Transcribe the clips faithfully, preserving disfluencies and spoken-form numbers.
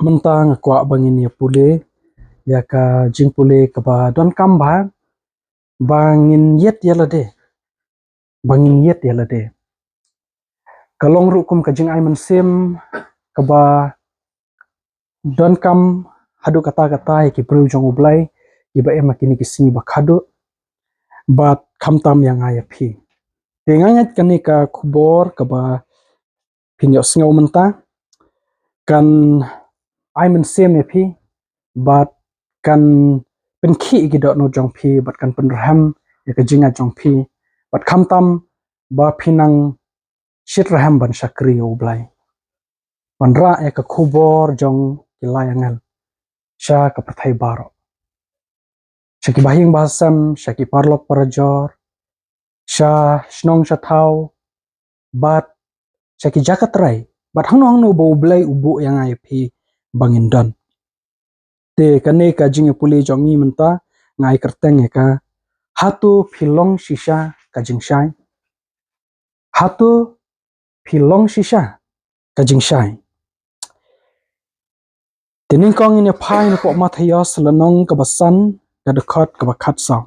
Mynta nga kwah ba ngin ïa pule ïa ka jingpule kaba donkam ba, ba ngin ïeit ïa lade, ba ngin ïeit ïa lade. Ka long ruh kum ka jingai mynsiem kaba donkam haduh katta katta ïa ki briew jong U Blei kiba em ha kine ki sngi ba khadduh, bad khamtam ïa nga ïa phi. Te nga ngeit kane ka khubor kaba phin ïohsngew mynta kan ai mynsiem ïa phi, bad kan pynkhih ïa ki dohnud jong phi, bad kan pynrhem ïa ka jingngeit jong phi, bad khamtam ba phin nang shitrhem ban shakri ïa U Blei, ban rah ïa ka khubor jong ki lai angel sha ka pyrthei baroh, sha ki bahaïing bahasem, sha ki paralok parajor, sha shnong sha thaw, bad sha ki jaka trei, bad hangno hangno ba U Blei u buh ïa nga ïa phi ba ngin don. Te kane ka jingïapule jong ngi mynta nga ai kyrteng ïa ka, hato phi long shisha ka jingshai? Hato phi long shisha ka jingshai? Te nyngkong ngin ïa phai na poh Mathaios lynnong kaba san, ka dkhot kaba khatsaw.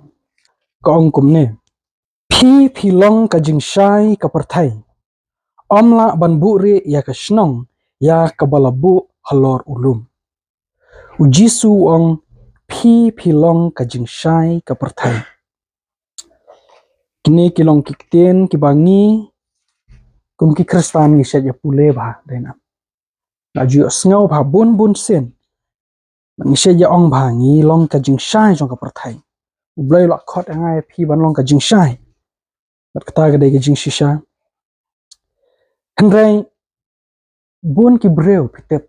Ka ong kumne: Phi phi long ka jingshai ka pyrthei. Ym lah ban buhrieh ïa ka shnong ïa kaba la buh halor u lum. U Jisu u ong, phi phi long ka jingshai ka pyrthei. Kine ki long ki ktien kiba ngi kum ki Khristan ngi shait ïa pule bha, dei na. Nga ju ïohsngew bha bun bun sien. Ngi shait ïa ong ba ngi long ka jingshai jong ka pyrthei. U Blei u la khot ïa nga ïa phi ban long ka jingshai. Bad kata ka dei ka jingshisha. Hynrei bun ki briew, phi tip,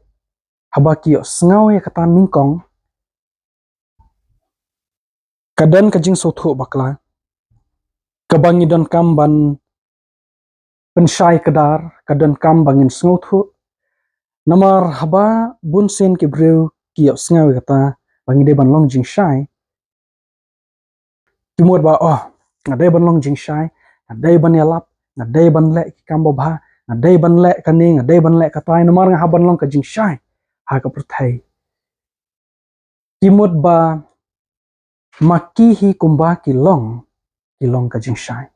haba ki ïohsngew ïa kata nyngkong, ka don ka jingsngewthuh bakla kaba ngi donkam ban pynshai kdar, ka donkam ba ngin sngewthuh. Namar haba bun sien ki briew ki ïohsngew ïa kata ba ngi dei ban long jingshai, ki mut ba, oh, nga dei ban long jingshai, nga dei ban ïalap, nga dei ban leh ki kam babha, nga dei ban leh kane, nga dei ban leh katai, namar nga hap ban long ka jingshai ha ka pyrthei. Ki mut ba ma ki hi kumba ki long, ki long ka jingshai.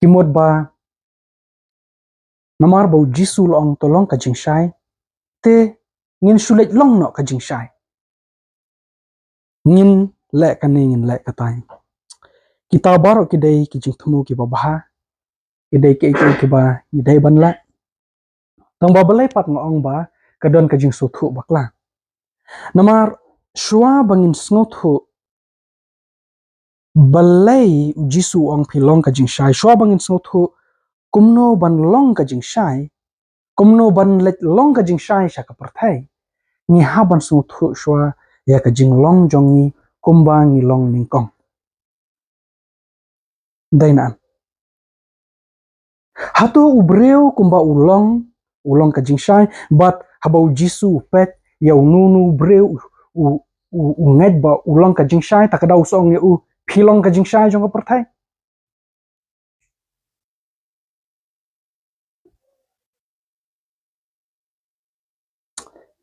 Ki mut ba namar ba u Jisu u la ong to long ka jingshai, te ngin shu leit long noh ka jingshai. Ngin leh kane, ngin leh katai. Kita baroh ki dei ki jingthmu kiba bha, ki dei kiei kiei kiba ngi dei ban leh. Tang ba balei pat nga ong ba ka don ka jingsngewthuh bakla? Namar shuwa ba ngin sngewthuh balei u Jisu u ong phi long ka jingshai, shuwa ba ngin sngewthuh kumno ban long ka jingshai, kumno ban leit long ka jingshai sha ka pyrthei, ngi hap ban sngewthuh shuwa ïa ka jinglong jong ngi kumba ngi long nyngkong. Dei na, hato u briew kumba u long, u long ka jingshai, bad haba u Jisu u peit ïa uno uno u briew, u, u, u ngeit ba u long ka jingshai, ta ka daw u sa ong ïa u, phi long ka jingshai jong ka pyrthei?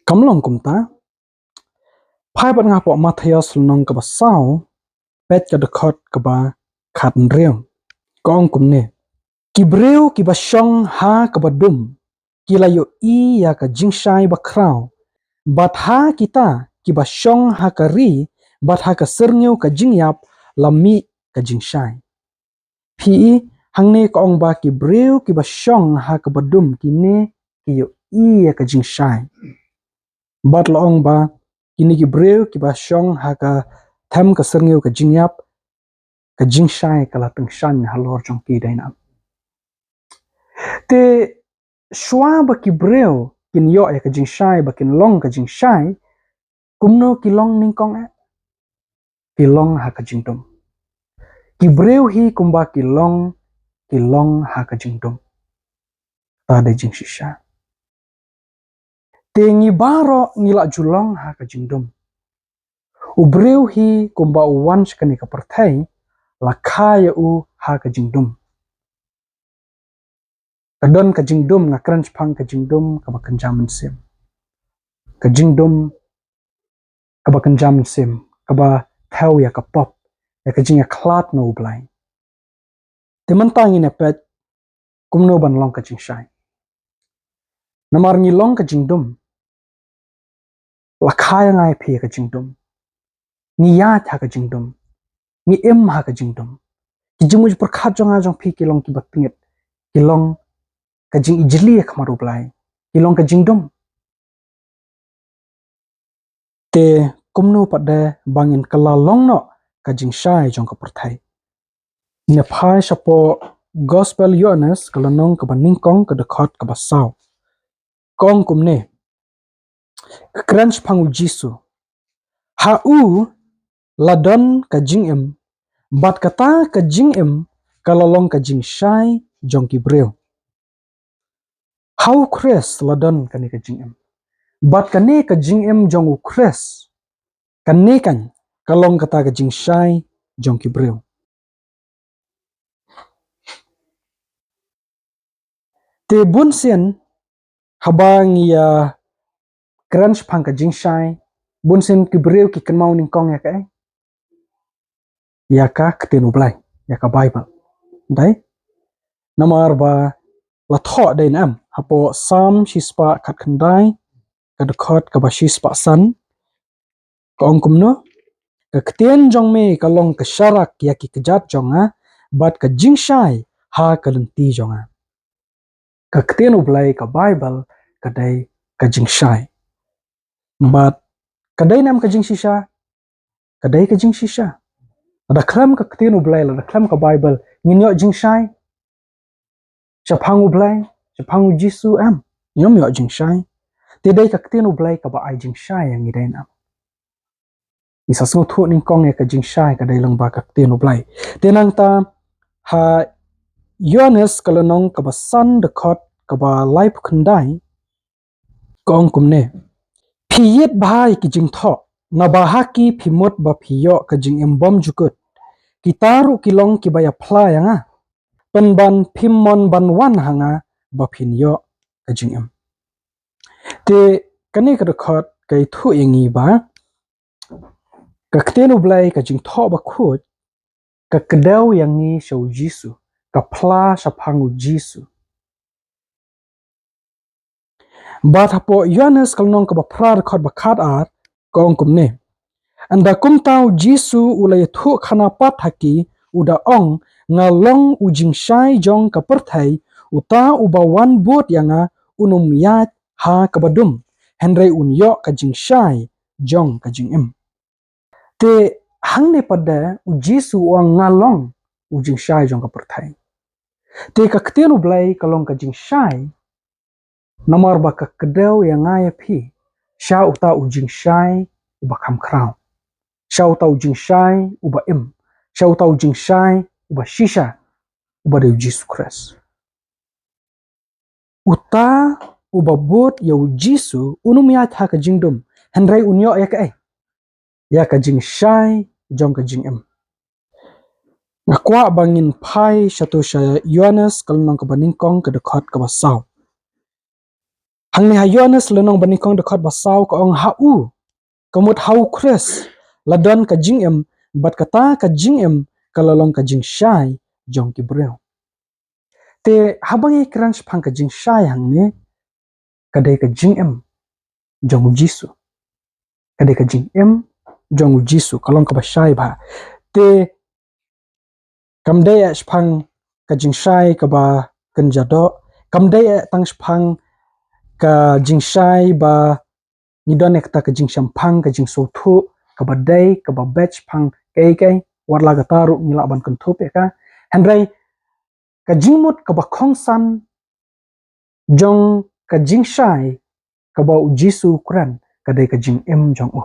Kam long kumta. Phai bad nga hapoh Mathaios lynnong kaba saw, peit ka dkhot kaba khathynriew. Ka ong kumne: Ki briew kiba shong ha kaba dum ki la ïohi ïa ka jingshai bakhraw, bad ha kita kiba shong ha ka ri bad ha ka syrngiew ka jingïap la mih ka jingshai. Phi i, hangne ka ong ba ki briew kiba shong ha kaba dum kine ki ïohi ïa ka jingshai. Bad la ong ba kine ki briew kiba shong ha ka them ka syrngiew ka jingïap, ka jingshai ka la tyngshaiñ halor jong ki, dei na. Te shuwa ba ki briew kin ïoh ïa ka jingshai, ba kin long ka jingshai, kumno ki long nyngkong eh? Ki long ha ka jingdum. Ki briew hi kumba ki long, ki long ha ka jingdum. Ta dei jingshisha. Te ngi baroh ngi la ju long ha ka jingdum. U briew hi kumba u wan sha kane ka pyrthei, la kha ïa u ha ka jingdum. Ka don ka jingdum, nga kren shaphang ka jingdum kaba kynja mynsiem. Ka jingdum kaba kynja mynsiem, kaba thew ïa ka pop, ïa ka jingïakhlad na U Blei. Te mynta ngin ïa peit kumno ban long ka jingshai. Namar ngi long ka jingdum. La kha ïa nga ïa phi ïa ka jingdum. Ngi ïaid ha ka jingdum. Ngi im ha ka jingdum. Ki jingmut jingpyrkhat jong nga jong phi ki long kiba tngit. Ki long ka jingijli ïa ka mar U Blei. Ki long ka jingdum. Te kumno pat de ba ngin kylla long noh ka jingshai jong ka pyrthei. Ngi phai shapoh Gospel Ïoannis ka lynnong kaba nyngkong ka dkhot kaba saw. Ka ong kumne. Ka kren shaphang U Jisu. Ha u la don ka jingim, bad kata ka jingim ka la long ka jingshai jong ki briew. Ha U Khrist la don kane ka jingim. Bad kane ka jingim jong U Khrist, kane kan ka long kata ka jingshai jong ki briew. Te bunsien haba ngi ïa kren shaphang ka jingshai, bunsien ki briew ki kynmaw nyngkong ïa kaei? Ïa ka ktien U Blei, ïa ka Bible. Dei? Namar ba la thoh dei ne em, hapoh Salm shispah khatkhyndai, ka dkhot kaba shispah san, ka ong kumno, ka ktien jong me ka long ka sharak ïa ki kjat jong nga, bad ka jingshai ha ka lynti jong nga. Ka ktien U Blei ka Bible ka dei ka jingshai. Bad ka dei ne em ka jingshisha? Ka dei ka jingshisha. Lada khlem ka ktien U Blei, lada khlem ka Bible, ngin ïoh jingshai shaphang U Blei, shaphang U Jisu em? Ngim ïoh jingshai. Te dei ka ktien U Blei kaba ai jingshai ïa ngi, dei ne em? Ngi sa sngewthuh nyngkong ïa ka jingshai ka dei lyngba ka ktien U Blei. Te nangta ha Ïoannis ka lynnong kaba san dkhot kaba laiphew khyndai, ka ong kumne. Phi ïit bha ïa ki jingthoh, naba ha ki phi mut ba phi ïoh ka jingim bymjukut. Kita ruh ki long kiba ïa phla ïa nga. Pynban phim mon ban wan ha nga ba phin ïoh ka jingim. Te kane ka dkhot ka ïathuh ïa ngi ba ka ktien U Blei, ka jingthoh bakhuid, ka kdew ïa ngi sha U Jisu, ka phla shaphang U Jisu. Bad hapoh Ïoannis ka lynnong kaba phra dkhot ba khatar, ka ong kumne. Ynda kumta U Jisu u la ïathuh khana pat ha ki, u da ong, nga long u jingshai jong ka pyrthei, uta uba wan bud ïa nga un ym ïaid ha kaba dum, hynrei un ïoh ka jingshai jong ka jingim. Te hangne pat de U Jisu u ong nga long u jingshai jong ka pyrthei. Te ka ktien U Blei ka long ka jingshai, namar ba ka kdew ïa nga ïa phi sha uta u jingshai uba kham khraw, sha uta u jingshai uba im, sha uta u jingshai uba shisha, uba dei U Jisu Khrist. Uta uba bud ïa U Jisu un ym ïaid ha ka jingdum, hynrei un ïoh ïa kaei? Ïa ka jingshai jong ka jingim. Nga kwah ba ngin phai shato sha Ïoannis ka lynnong kaba nyngkong ka dkhot kaba saw. Hangne ha Ïoannis lynnong ba nyngkong dkhot ba saw ka ong ha u, ka mut ha U Khrist, la don ka jingim, bad kata ka jingim ka la long ka jingshai jong ki briew. Te haba ngi kren shaphang ka jingshai hangne, ka dei ka jingim jong U Jisu. Ka dei ka jingim jong U Jisu, ka long kaba shai bha. Te kam dei eh shaphang ka jingshai kaba kynja doh, kam dei eh tang shaphang ka jingshai ba ngi don ïa kata ka jingshemphang, ka jingsngewthuh kaba dei kaba beit shaphang kaei kaei, wat la kata ruh ngi lah ban kynthup ïa ka. Hynrei ka jingmut kaba kongsan jong ka jingshai kaba U Jisu u kren ka dei ka jingim jong u.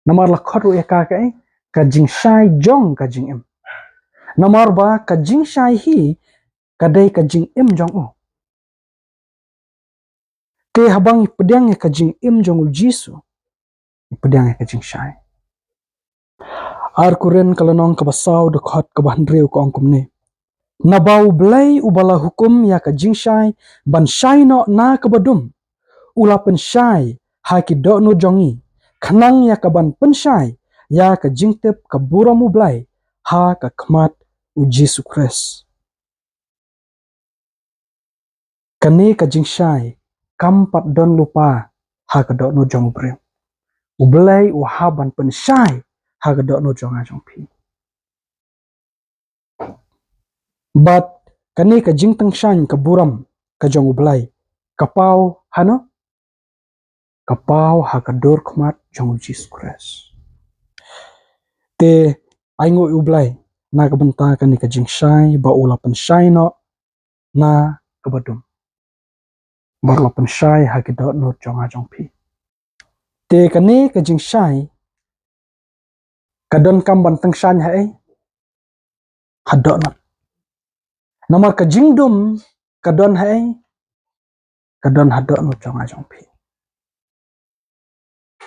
Namar la khot ruh ïa ka kaei? Ka jingshai jong ka jingim. Namar ba ka jingshai hi ka dei ka jingim jong u. Te haba ngi pdiang ïa ka jingim jong U Jisu, ngi pdiang ïa ka jingshai. Ar Korinth ka lynnong kaba saw dkhot kaba hynriew ka ong kumne. Naba U Blei uba la hukum ïa ka jingshai ban shai noh na kaba dum, u la pynshai ha ki dohnud jong ngi, khnang ïa kaban pynshai ïa ka jingtip ka burom U Blei ha ka khmat U Jisu Khrist. Kane ka jingshai kam pat don lypa ha ka dohnud jong u briew. U Blei u hap ban pynshai ha ka dohnud jong nga jong phi. Bad kane ka jingtyngshaiñ ka burom ka jong U Blei ka paw hano? Ka paw ha ka dur khmat jong U Jisu Khrist. Te ainguh ïa U Blei na ka bynta kane ka jingshai ba u la pynshai noh na kaba dum, ba u la pynshai ha ki dohnud jong nga jong phi. Te kane ka jingshai ka donkam ban tyngshaiñ haei? Ha dohnud. Namar ka jingdum ka don haei? Ka don ha dohnud jong nga jong phi.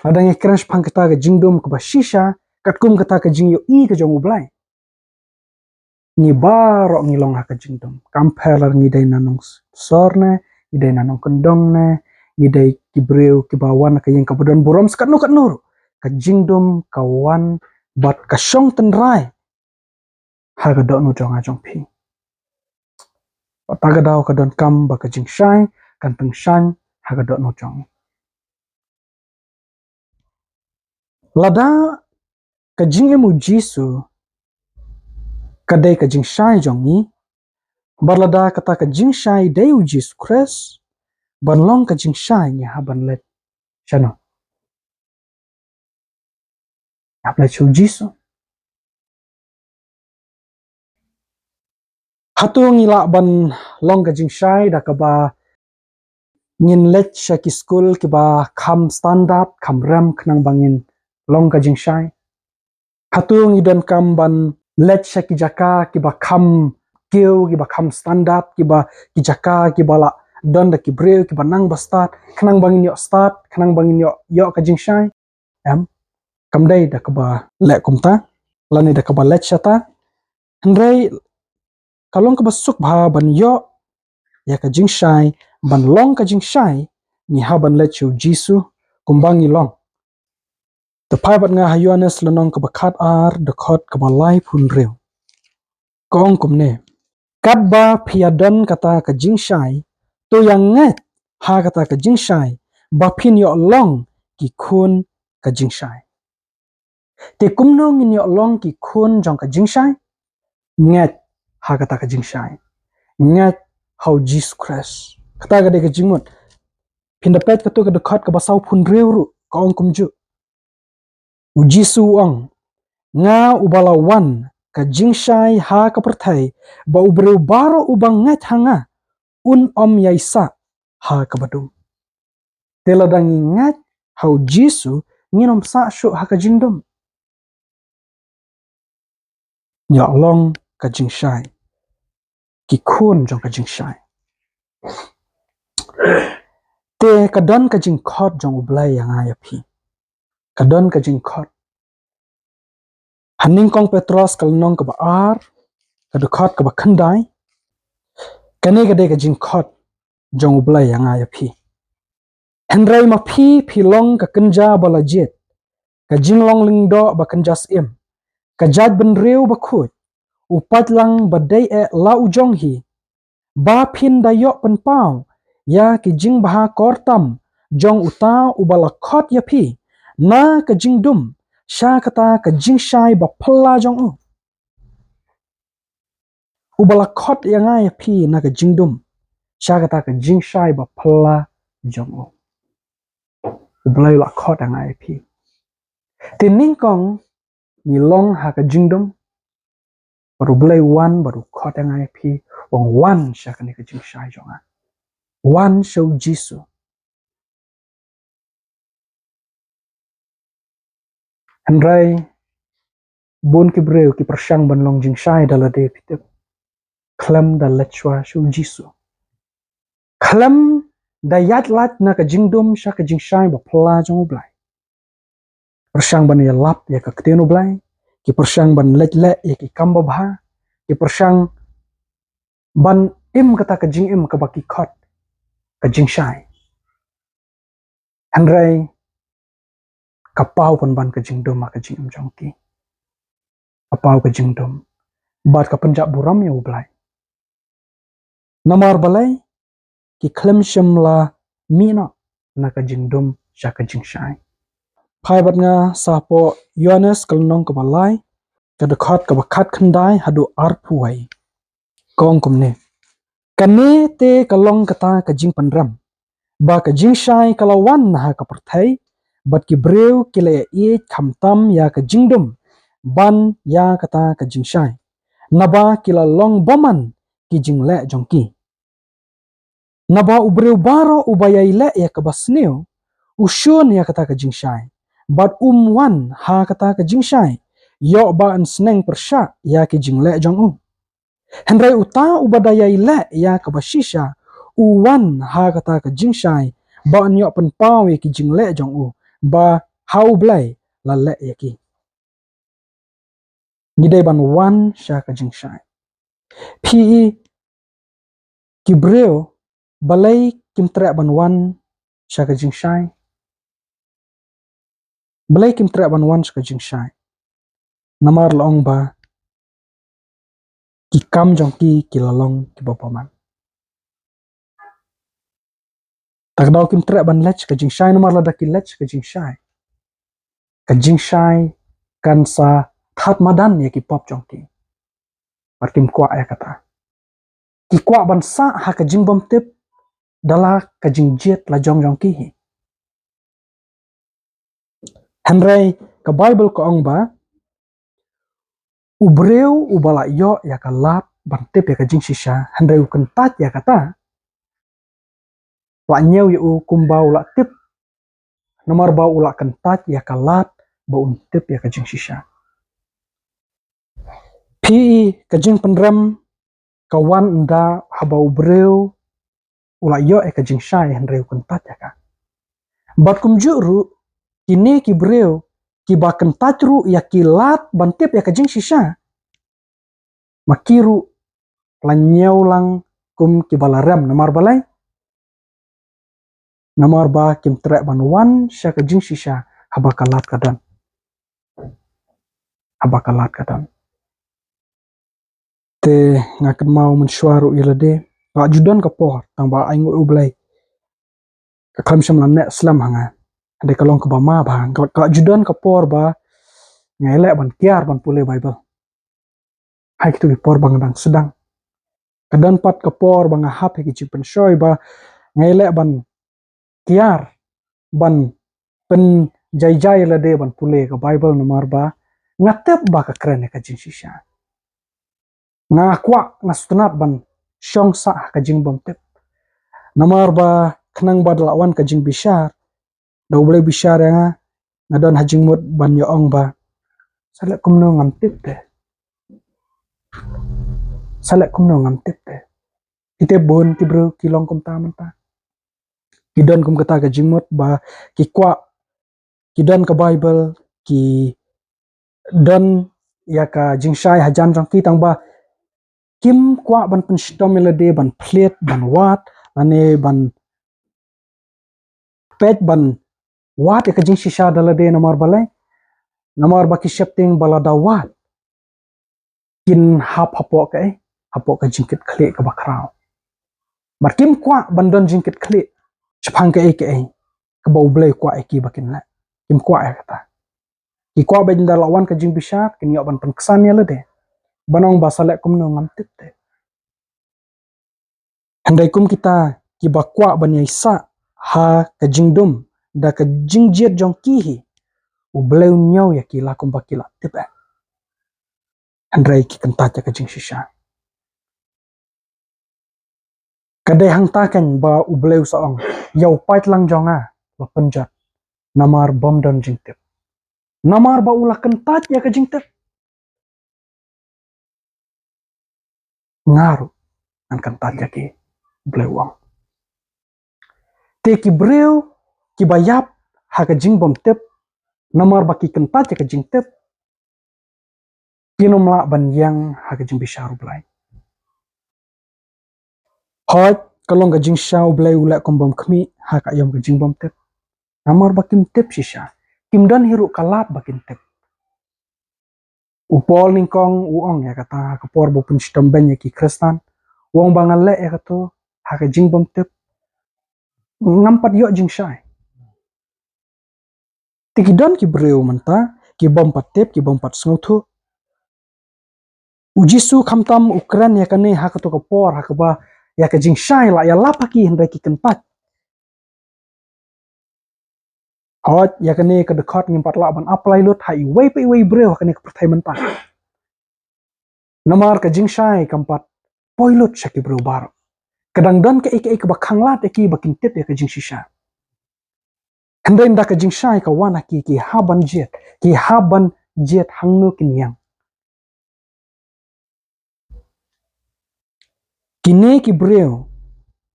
Lada ngi kren shaphang kata ka jingdum kaba shisha, katkum kata ka jingïohi ka jong U Blei, ngi baroh ngi long ha ka jingdum. Kam pher lada ngi dei na nongsor ne, ngi dei na nongkyndong ne, ngi dei ki briew kiba wan na ka ïing kaba don burom, sa katno katno ruh ka jingdum ka wan bad ka shong tynrai ha ka dohnud jong nga jong phi. Bad kata ka daw ka donkam ba ka jingshai kan tyngshaiñ ha ka dohnud jong ngi. Lada ka jingim U Jisu ka dei ka jingshai jong ngi, bad lada kata ka jingshai dei U Jisu Khrist, ban long ka jingshai ngi hap ban leit shano? Hap leit sha U Jisu. Hato ngi lah ban long ka jingshai da kaba ngin leit sha ki skul kiba kham standard, kham rem, khnang ba ngin long ka jingshai? Hato ngi donkam ban leit sha ki jaka kiba kham kiew, kiba kham standard, kiba, ki jaka kiba la don da ki briew kiba nang ba stad, khnang ba ngin ïoh stad, khnang ba ngin ïoh, ïoh ka jingshai? Em, kam dei da kaba leh kumta, lane da kaba leit shata. Hynrei ka long kaba suk bha ban ïoh ïa ka jingshai, ban long ka jingshai, ngi hap ban leit sha U Jisu kumba ngi long. Te phai bad nga ha Ïoannis lynnong kaba khatar, dkhot kaba laiphew hynriew. Ka ong kumne: Katba phi ïadon kata ka jingshai, to ïa ngeit ha kata ka jingshai, ba phin ïoh long ki khun ka jingshai. Te kumno ngin ïoh long ki khun jong ka jingshai? Ngeit ha kata ka jingshai. Ngeit ha U Jisu Khrist. Kata ka dei ka jingmut. Phin da peit kato ka dkhot kaba sawphew hynriew ruh, ka ong kumjuh. U Jisu u ong: Nga uba la wan ka jingshai ha ka pyrthei, ba u briew baroh uba ngeit ha nga, un ym ïai sah ha kaba dum. Te lada ngi ngeit ha U Jisu, ngin ym sah shuh ha ka jingdum. Ngi ïoh long ka jingshai, ki khun jong ka jingshai. Te ka don ka jingkhot jong U Blei ïa nga ïa phi. Ka don ka jingkhot. Ha Nyngkong Petros ka lynnong kaba ar, ka dkhot kaba khyndai, kane ka dei ka jingkhot jong U Blei ïa nga ïa phi. Hynrei ma phi, phi long ka kynja ba la jied, ka jinglong lyngdoh ba kynja syiem, ka jaitbynriew bakhuid, u paitlang ba dei eh la u jong hi, ba phin da ïoh pynpaw ïa ki jingbha kyrtam jong uta uba la khot ïa phi na ka jingdum sha kata ka jingshai ba phylla jong u. Uba la khot ïa nga ïa phi na ka jingdum sha kata ka jingshai ba phylla jong u. U Blei u la khot ïa nga ïa phi. Te nyngkong ngi long ha ka jingdum, bad U Blei u wan bad u khot ïa nga ïa phi, u ong wan sha kane ka jingshai jong nga. Wan sha U Jisu. Hynrei bun ki briew ki pyrshang ban long jingshai da lade, phi tip, khlem da leit shuwa sha U Jisu. Khlem da ïaid lait na ka jingdum sha ka jingshai ba phylla jong U Blei. Pyrshang ban ïalap ïa ka ktien U Blei, ki pyrshang ban leit leh ïa ki kam babha, ki pyrshang ban im kata ka jingim kaba ki khot ka jingshai. Hynrei ka paw pynban ka jingdum ha ka jingim jong ki. Ka paw ka jingdum bad ka pynjah burom ïa U Blei. Namar balei? Ki khlem shym la mih noh na ka jingdum sha ka jingshai. Phai bad nga sa poh Ïoannis ka lynnong kaba lai, ka dkhot kaba khatkhyndai haduh arphew wei. Ka ong kumne: Kane te ka long kata ka jingpynrem, ba ka jingshai ka la wan ha ka pyrthei, bad ki briew ki la ïaieit khamtam ïa ka jingdum ban ïa kata ka jingshai, naba ki la long bymman ki jingleh jong ki. Naba u briew baroh uba ïai leh ïa kaba sniew, u shun ïa kata ka jingshai, bad um wan ha kata ka jingshai, ïoh ba yn sneng pyrshah ïa ki jingleh jong u. Hynrei uta uba da ïai leh ïa kaba shisha, u wan ha kata ka jingshai, ba yn ïoh pynpaw ïa ki jingleh jong u, ba ha U Blei la leh ïa ki. Ngi dei ban wan sha ka jingshai. Phi i, ki briew, balei kim treh ban wan sha ka jingshai? Balei kim treh ban wan sha ka jingshai? Namar la ong ba ki kam jong ki ki la long kiba bymman. Te ka daw kim treh ban leit sha ka jingshai, namar lada ki leit sha ka jingshai, ka jingshai kan sa thad madan ïa ki pop jong ki. Bad kim kwah ïa kata. Ki kwah ban sah ha ka jingbymtip da la ka jingjied la jong jong ki hi. Hynrei ka Baibl ka ong ba u briew uba la ïoh ïa ka lad ban tip ïa ka jingshisha, hynrei u kyntait ïa kata, la ñiew ïa u kumba u la tip, namar ba u la kyntait ïa ka lad ba un tip ïa ka jingshisha. Phi i, ka jingpynrem ka wan ynda haba u briew u la ïoh ïa ka jingshai hynrei u kyntait ïa ka. Bad kumjuh ruh, kine ki briew kiba kyntait ruh ïa ki lad ban tip ïa ka jingshisha, ma ki ruh la ñiew lang kum kiba la rem. Namar balei? Namar ba kim treh ban wan sha ka jingshisha haba ka lad ka don. Haba ka lad ka don. Te nga kynmaw mynshuwa ruh ïa lade, ka la ju don ka por, tang ba ai nguh U Blei, ka khlem shym la neh slem ha nga. Hynrei ka long kaba ma bha, ka la ju don ka por ba nga ïaleh ban kiar ban pule Baibl. Ha kito ki por ba nga dang sdang, ka don pat ka por ba nga hap ha ki jingpynshoi ba nga ïaleh ban kiar ban pynjaijai lade ban pule ka Baibl, namar ba nga tip ba ka kren ïa ka jingshisha. Nga kwah, nga sngewtynnat ban shong sah ha ka jingbymtip. Namar ba khnang ba da la wan ka jingbishar, da U Blei bishar ïa nga, nga don ha jingmut ban ïa ong ba, sa leh kumno ngam tip te. Sa leh kumno ngam tip te. Ki tip bun ki briew ki long kumta mynta. Ki don kum kata ka jingmut ba ki kwah, ki don ka Baibl, ki don ïa ka jingshai hajan jong ki, tang ba kim kwah ban pynshitom ïa lade ban plie, ban wad, lane ban peit ban wad ïa ka jingshisha da lade. Namar balei? Namar ba ki sheptieng ba lada wad kin hap hapoh kaei? Hapoh ka jingkitkhlieh kaba khraw. Bad kim kwah ban don jingkitkhlieh shaphang kaei kaei kaba U Blei u kwah ïa ki ba kin leh. Kim kwah ïa kata. Ki kwah ba ynda la wan ka jingbishar kin ïoh ban pynksan ïa lade, ban ong ba sa leh kumno ngam tip te. Hynrei kum kita kiba kwah ban ïai sah ha ka jingdum da ka jingjied jong ki hi, U Blei u ñiew ïa ki la kumba ki la tip eh. Hynrei ki kyntait ïa ka jingshisha. Ka dei hangta kein ba U Blei u sa ong, ïa u paidlang jong nga la pynjot, namar bym don jingtip. Namar ba u la kyntait ïa ka jingtip. Nga ruh ngan kyntait ïa ki, U Blei u ong. Te ki briew kiba ïap ha ka jingbymtip, namar ba ki kyntait ïa ka jingtip, kin ym lah ban ïeng ha ka jingbishar U Blei. Hooid, ka long ka jingshisha, U Blei u leh kum bym khmih ha ka aïom ka jingbymtip. Namar ba kim tip shisha. Kim don hi ruh ka lad ba kin tip. U Paul nyngkong u ong ïa kata ha ka por ba u pynshitom beiñ ïa ki Khristan. U ong ba ngan leh ïa kato ha ka jingbymtip. Ngam pat ïoh jingshai. Te ki don ki briew mynta, ki bym pat tip, ki bym pat sngewthuh. U Jisu khamtam u kren ïa kane ha kato ka por, ha kaba ïa ka jingshai la ïalap ha ki hynrei ki kyntait. Hooid, ïa kane ka dkhot ngim pat lah ban apply lut ha iwei pa iwei briew ha kane ka pyrthei mynta. Namar ka jingshai kam pat poi lut sha ki briew baroh. Ka dang don kaei kaei kaba khanglad ïa ki ba kin tip ïa ka jingshisha. Hynrei ynda ka jingshai ka wan ha ki, ki hap ban jied, ki hap ban jied hangno kin ïeng. Kine ki briew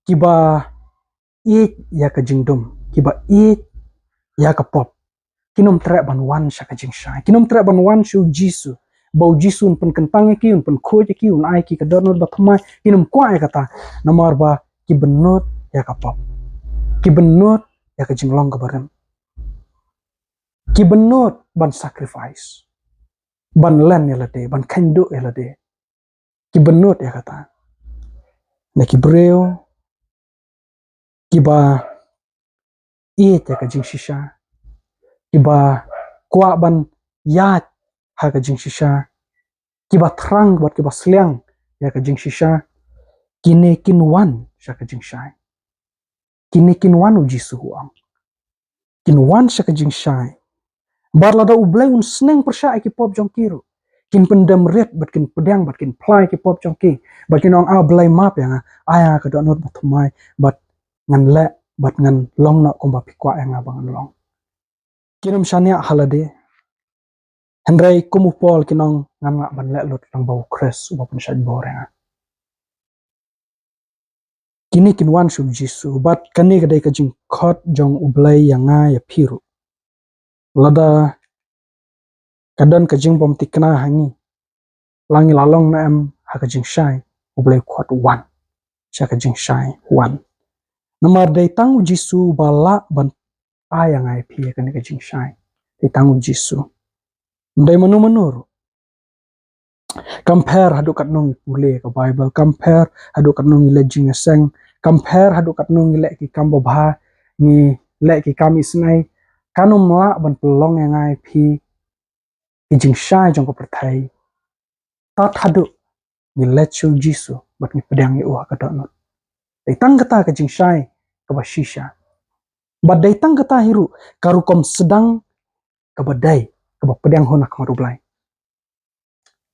kiba ïeit ïa ka jingdum, kiba ïeit ïa ka pop, kin ym treh ban wan sha ka jingshai, kin ym treh ban wan sha u Jisu, ba u Jisu un pynkyntang ïa ki, un pynkhuid ïa ki, un ai ki ka dohnud bathymmai, kin ym kwah ïa kata, namar ba ki bynnud ïa ka pop, ki bynnud ïa ka jinglong kaba rim, ki bynnud ban sacrifice, ban len ïa lade, ban kheiñ duh ïa lade. Ki bynnud ïa kata. Na ki briew kiba ïeit ïa ka jingshisha, kiba kwah ban ïaid ha ka jingshisha, kiba thrang bad kiba sliang ïa ka jingshisha, kine kin wan sha ka jingshai. Kine kin wan, u Jisu u ong. Kin wan sha ka jingshai. Bad lada U Blei un sneng pyrshah ïa ki pop jong ki ruh, kin pyndem rit bad kin pdiang bad kin phla ïa ki pop jong ki. Bad kin ong, A Blei, map ïa nga, ai ïa nga ka dohnud bathymmai, bad ngan leh bad ngan long noh kumba phi kwah ïa nga ba ngan long. Kin ym shaniah ha lade. Hynrei kum u Paul kin ong, ngan lah ban leh lut lyngba u Khrist uba pynshait bor ïa nga. Kine kin wan sha u Jisu, bad kane ka dei ka jingkhot jong U Blei ïa nga ïa phi ruh. Lada ka don ka jingbymthikna ha ngi, la ngi la long ne em ha ka jingshai, U Blei u khot, wan sha ka jingshai, wan. Namar dei tang u Jisu ba lah ban ai ïa nga ïa phi ïa kane ka jingshai. Dei tang u Jisu. Ym dei mano mano ruh. Kam pher haduh katno ngi pule ka Baibl, kam pher haduh katno ngi leit jingïaseng, kam pher haduh katno ngi leh ki kam babha, ngi leh ki kam isynei, kan ym lah ban pynlong ïa nga ïa phi ki jingshai jong ka pyrthei tad haduh ngi leit sha u Jisu bad ngi pdiang ïa u ha ka dohnud. Dei tang kata ka jingshai kaba shisha. Bad dei tang kata hi ruh ka rukom sdang kaba dei, kaba pdiang hun ha khmat U Blei.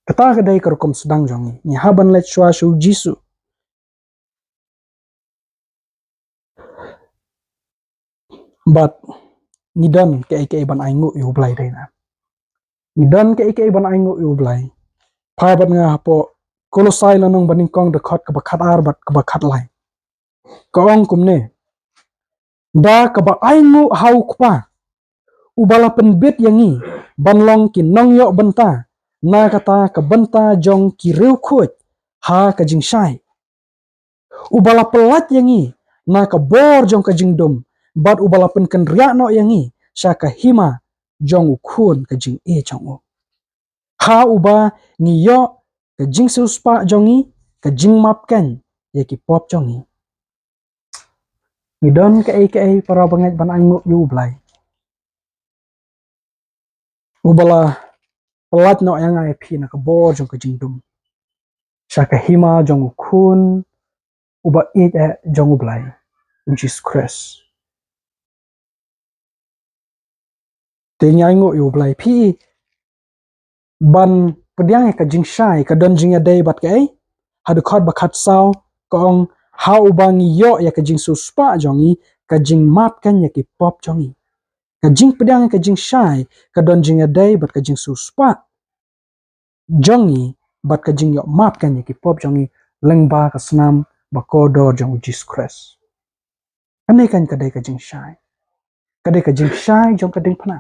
Kata ka dei ka rukom sdang jong ngi. Ngi hap ban leit shuwa sha u Jisu. Bad ngi don kaei kaei ban ainguh ïa U Blei, dei na. Ngi don kaei kaei ban ainguh ïa U Blei. Phai bad nga hapoh Kolosai lynnong banyngkong, dkhot kaba khatar bad kaba khatlai. Ka ong kumne: Da kaba ainguh ha u Kpa, uba la pynbit ïa ngi ban long ki nongïoh bynta na kata ka bynta jong ki riewkhuid ha ka jingshai, uba la pyllait ïa ngi na ka bor jong ka jingdum, bad uba la pynkynriah noh ïa ngi sha ka hima jong u Khun ka jingïeit jong u, ha uba ngi ïoh ka jingsiewspah jong ngi, ka jingmap keiñ ïa ki pop jong ngi. Ngi don kaei kaei, para bangeit, ban ainguh ïa U Blei, uba la pyllait noh ïa nga ïa phi na ka bor jong ka jingdum sha ka hima jong u Khun uba ïeit eh jong U Blei, u Jisu Khrist. Te ngi ainguh ïa U Blei. Phi, ban pdiang ïa ka jingshai ka don jingïadei bad kaei? Ha dkhot ba khatsaw ka ong, ha uba ngi ïoh ïa ka jingsiewspah jong ngi, ka jingmap keiñ ïa ki pop jong ngi. Ka jingpdiang ïa ka jingshai ka don jingïadei bad ka jingsiewspah jong ngi bad ka jingïoh map keiñ ïa ki pop jong ngi lyngba ka snam ba kordor jong u Jisu Khrist. Kane keiñ ka dei ka jingshai. Ka dei ka jingshai jong ka diengphna,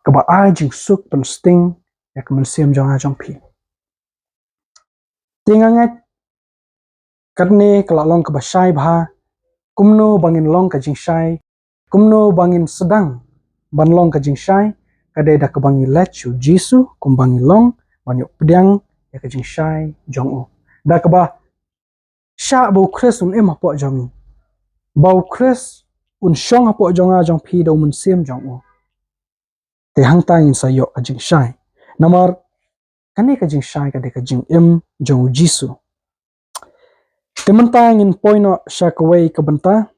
kaba ai jingsuk pynsting ïa ka mynsiem jong nga jong phi. Te nga ngeit katne ka la long kaba shai bha kumno ba ngin long ka jingshai Kumno ba ngin sdang ban long ka jingshai? Ka dei da kaba ngi leit sha u Jisu kumba ngi long, ban ïoh pdiang ïa ka jingshai jong u. Da kaba shah ba u Khrist un im hapoh jong ngi, ba u Khrist un shong hapoh jong nga jong phi da u Mynsiem jong u. Te hangta ngin sa ïoh ka jingshai. Namar kane ka jingshai ka dei ka jingim jong u Jisu. Te mynta ngin poi noh sha kawei ka bynta.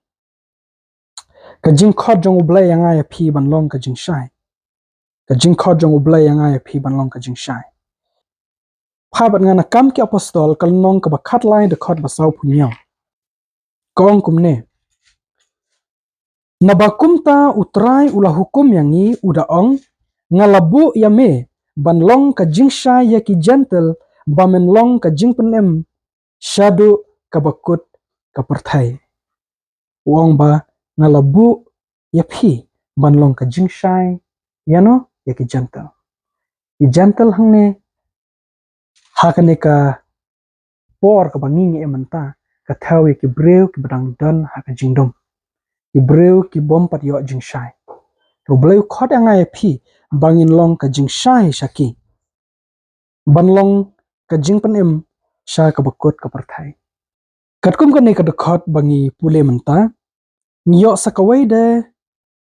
Ka jingkhot jong u Blei ïa nga ïa phi ban long ka jingshai. Ka jingkhot jong u Blei ïa nga ïa phi ban long ka jingshai. Phai bad nga na Kam ki Apostol, ka lynnong kaba khatlai, dkhot ba sawphew hynñiew. Ka ong kumne: Naba kumta u Trai u la hukum ïa ngi, u da ong, nga la buh ïa me ban long ka jingshai ïa ki Jentil, ba men long ka jingpynim shaduh kaba kut ka pyrthei. U ong ba nga la buh ïa phi ban long ka jingshai ïano? Ïa ki Jentil. Ki Jentil hangne, ha kane ka por kaba ngi ngi im mynta, ka thew ïa ki briew kiba dang don ha ka jingdum, ki briew ki bym pat ïoh jingshai. Te u Blei u khot ïa nga ïa phi ba ngin long ka jingshai sha ki, ban long ka jingpynim sha kaba kut ka pyrthei. Katkum kane ka dkhot ba ngi pule mynta, ngi ïoh sa kawei de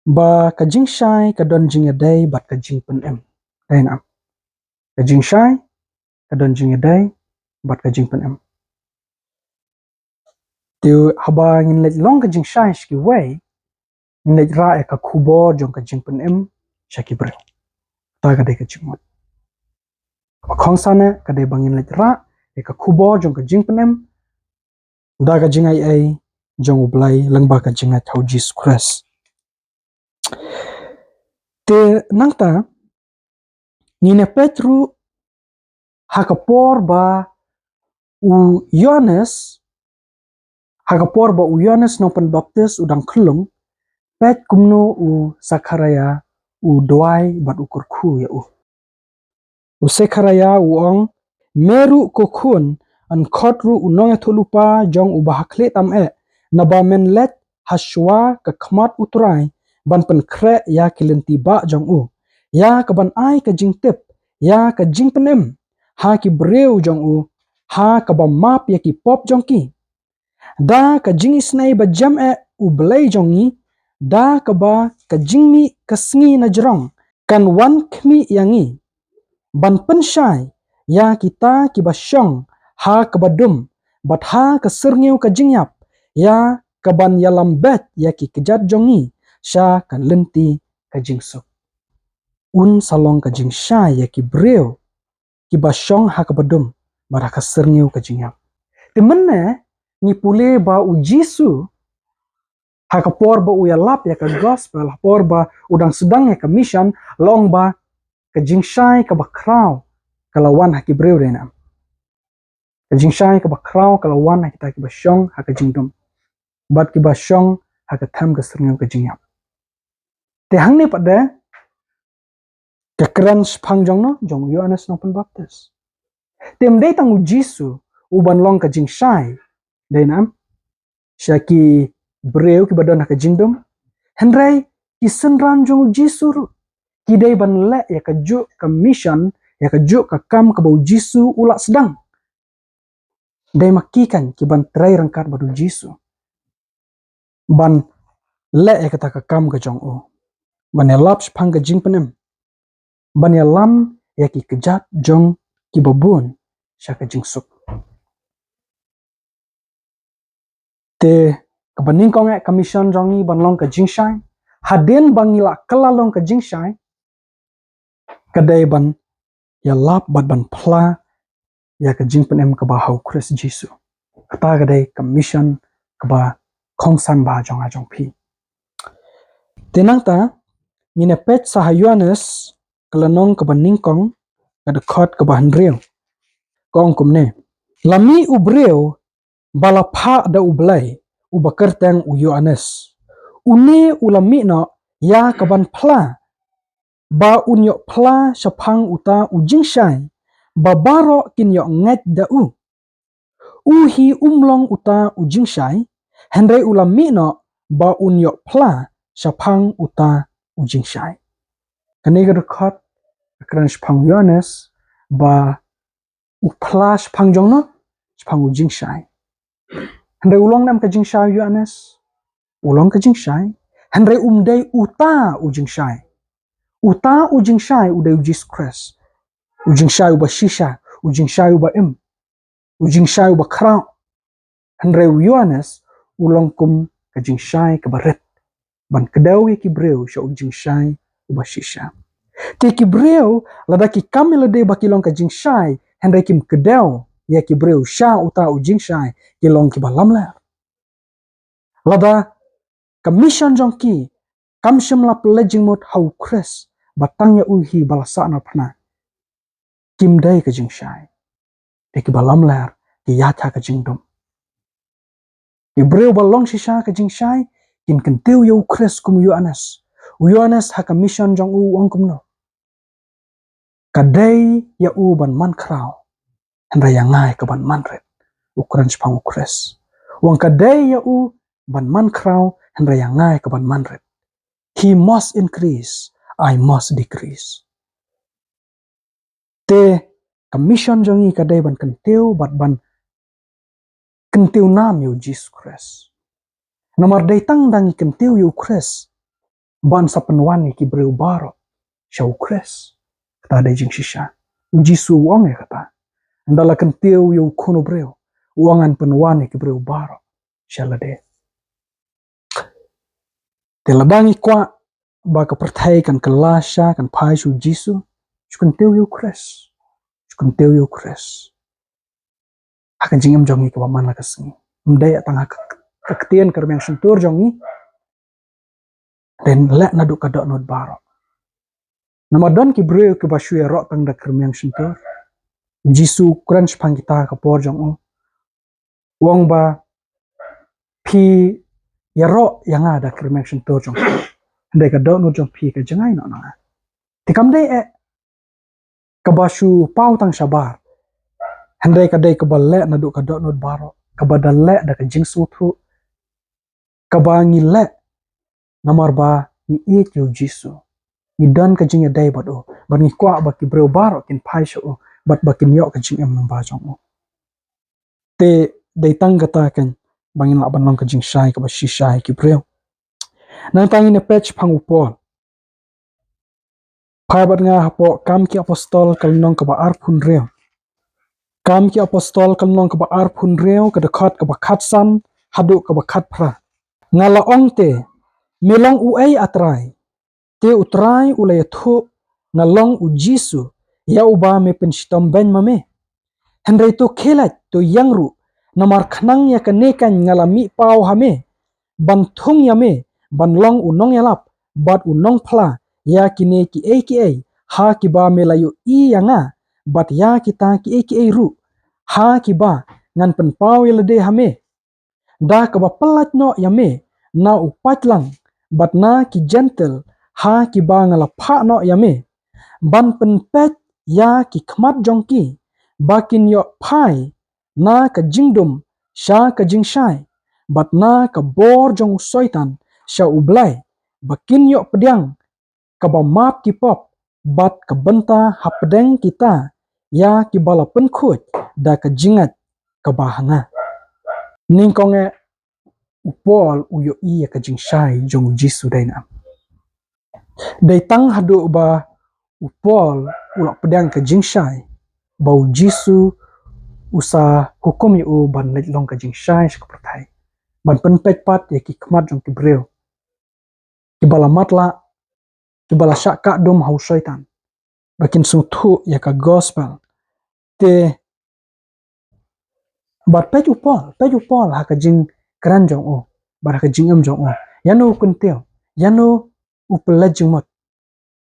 ba ka jingshai ka don jingïadei bad ka jingpynim. Dei ne em? Ka jingshai ka don jingïadei bad ka jingpynim. Te haba ngin leit long ka jingshai sha kiwei, ngin leit rah ïa ka khubor jong ka jingpynim sha ki briew. Kata ka dei ka jingmut. Kaba kongsan eh ka dei ba ngin leit rah ïa ka khubor jong ka jingpynim da ka jingai ei jong u Blei lyngba ka jingngeit ha u Jisu Khrist. Te nangta ngin ïa peit ruh ha ka por ba u Ïoannis, ha ka por ba u Ïoannis Nongpynbaptis u dang khyllung, peit kumno u Sakharaïa u duwai bad u kyrkhu ïa u. U Sakharaïa u ong, me ruh ko khun, yn khot ruh u nongïathuhlypa jong uba ha khlieh tam eh, naba men leit ha shuwa ka khmat u Trai ban pynkhreh ïa ki lynti bah jong u, ïa kaban ai ka jingtip ïa ka jingpynim ha ki briew jong u, ha kaba map ïa ki pop jong ki. Da ka jingisynei ba jem eh u Blei jong ngi, da kaba ka jingmih ka sngi na jrong kan wan khmih ïa ngi, ban pynshai ïa kita kiba shong ha kaba dum bad ha ka syrngiew ka jingïap, ïa kaban ïalam beit ïa ki kjat jong ngi sha ka lynti ka jingsuk. Un sa long ka jingshai ïa ki briew kiba shong ha kaba dum bad ha ka syrngiew ka jingïap. Te mynne ngi pule ba u Jisu, ha ka por ba u ïalap ïa ka gospel, ha ka por ba u dang sdang ïa ka mission, la ong ba ka jingshai kaba khraw ka la wan ha ki briew, dei ne em? Ka jingshai kaba khraw ka la wan ha kita kiba shong ha ka jingdum bad kiba shong ha ka them ka syrngiew ka jingïap. Te hangne pat de ka kren shaphang jong no, jong u Ïoannis Nongpynbaptis. Te ym dei tang u Jisu u ban long ka jingshai, dei ne em, sha ki briew kiba don ha ka jingdum, hynrei ki synran jong u Jisu ruh ki dei ban leh ïa kajuh ka mission, ïa kajuh ka kam kaba u Jisu u la sdang. Dei ma ki kan ki ban trei ryngkat bad u Jisu ban leh ïa kata ka kam ka jong u, ban ïalap shaphang ka jingpynim, ban ïalam ïa ki kjat jong kiba bun sha ka jingsuk. Te kaba nyngkong eh ka mission jong ngi ban long ka jingshai. Hadien ba ngi la kylla long ka jingshai, ka dei ban ïalap bad ban phla ïa ka jingpynim kaba ha u Khrist Jisu. Kata ka dei ka mission kaba kongsan ba jong nga jong phi. Te nangta ngin ïa peit sa ha Ïoannis ka lynnong kaba nyngkong, ka dkhot kaba hynriew. Ka ong kumne: La mih u briew ba la phah da u Blei, uba kyrteng u Ïoannis. Une u la mih noh ïa kaban phla, ba un ïoh phla shaphang uta u jingshai ba baroh kin ïoh ngeit da u. U hi um long uta u jingshai, hynrei u la mih noh ba un ïoh phla shaphang uta u jingshai. Kane ka dkhot ka kren shaphang u Ïoannis ba u phla shaphang jong no, shaphang u jingshai. Hynrei u long ne em ka jingshai u Ïoannis? U long ka jingshai. Hynrei um dei uta u jingshai. Uta u jingshai u dei u Jisu Khrist. U jingshai uba shisha, u jingshai uba im, u jingshai uba khraw. Hynrei u Ïoannis u long kum ka jingshai kaba rit ban kdew ïa ki briew sha u jingshai uba shisha. Te ki briew lada ki kam ïa lade ba ki long ka jingshai, hynrei kim kdew ïa ki briew sha uta u jingshai, ki long kiba lamler. Lada ka mission jong ki kam shym la pynleit jingmut ha u Khrist, ba tang ïa u hi ba la sahnarphna, kim dei ka jingshai. Te kiba lamler ki ïaid ha ka jingdum. Ki briew ba long shisha ka jingshai kin kyntiew ïa u Khrist kum u Ïoannis. U Ïoannis ha ka mission jong u u ong kumno? Ka dei ïa u ban man khraw, hynrei ïa nga ïa ka ban man rit. U kren shaphang u Khrist. U ong ka dei ïa u ban man khraw, hynrei ïa nga ïa ka ban man rit. He must increase, I must decrease. Te ka mission jong ngi ka dei ban kyntiew bad ban kyntiew nam ïa u Jisu Khrist. Namar dei tang da ngi kyntiew ïa u Khrist ban sa pynwan ïa ki briew baroh sha u Khrist. Kata dei jingshisha. U Jisu u ong ïa kata. Ynda la kyntiew ïa u Khun u briew, u ong ngan pynwan ïa ki briew baroh sha lade. Te lada ngi kwah ba ka pyrthei kan kylla sha, kan phai sha u Jisu, shu kyntiew ïa u Khrist. Shu kyntiew ïa u Khrist ha ka jingim jong ngi kaba man la ka sngi. Ym dei tang ha ka, ka ktien ka rmiang shyntur jong ngi. Hynrei leh naduh ka dohnud baroh. Namar don ki briew kiba shu ïaroh tang da ka rmiang shyntur. U Jisu u kren shaphang kita ha ka por jong u. U ong ba phi ïaroh ïa nga da ka rmiang shyntur jong phi, hynrei ka dohnud jong phi ka jngai noh na nga. Te kam dei eh kaba shu paw tang shabar, hynrei ka dei kaba leh naduh ka dohnud baroh, kaba da leh da ka jingsngewthuh, kaba ngi leh namar ba ngi ïeit ïa u Jisu, ngi don ka jingïadei bad u, bad ngi kwah ba ki briew baroh kin phai sha u, bad ba kin ïoh ka jingim lyngba jong u. Te dei tang kata keiñ ba ngin lah ban long ka jingshai kaba shisha ïa ki briew. Nangta ngin ïa peit shaphang u Paul. Phai bad nga hapoh Kam ki Apostol ka lynnong kaba arphew hynriew. Kam ki Apostol ka lynnong kaba arphew hynriew, ka dkhot kaba khatsan haduh kaba khatphra. Nga la ong te, me long uei A Trai? Te U Trai u la ïathuh, nga long U Jisu, ïa uba me pynshitom beiñ ma me. Hynrei to khie leit, to ïeng ruh, namar khnang ïa kane keiñ nga la mih paw ha me, ban thung ïa me ban long u nongïalap bad u nongphla ïa kine kiei kiei ha kiba me la ïohi ïa nga, bad ïa kita kiei kiei ruh ha kiba ngan pynpaw ïa lade ha me, da kaba pyllait noh ïa me na u paidlang bad na ki Jentil ha kiba nga la phah noh ïa me, ban pynpeit ïa ki khmat jong ki ba kin ïoh phai na ka jingdum sha ka jingshai, bad na ka bor jong u Soitan sha U Blei, ba kin ïoh pdiang kaba map ki pop bad ka bynta hapdeng kita ïa kiba la pynkhuid da ka jingngeit kaba ha nga. Nyngkong eh u Paul u ïohi ïa ka jingshai jong U Jisu dei na. Dei tang haduh ba u Paul u la pdiang ka jingshai ba U Jisu u sa hukum ïa u ban leit long ka jingshai sha ka pyrthei, ban pynpeit pat ïa ki khmat jong ki briew kiba la matlah, kiba la shah kah dum ha u Soitan, ba kin sngewthuh ïa ka gospel. Te bad peit u Paul, peit u Paul ha ka jingkren jong u bad ha ka jingim jong u. Ïano u kyntiew, ïano u pynleit jingmut?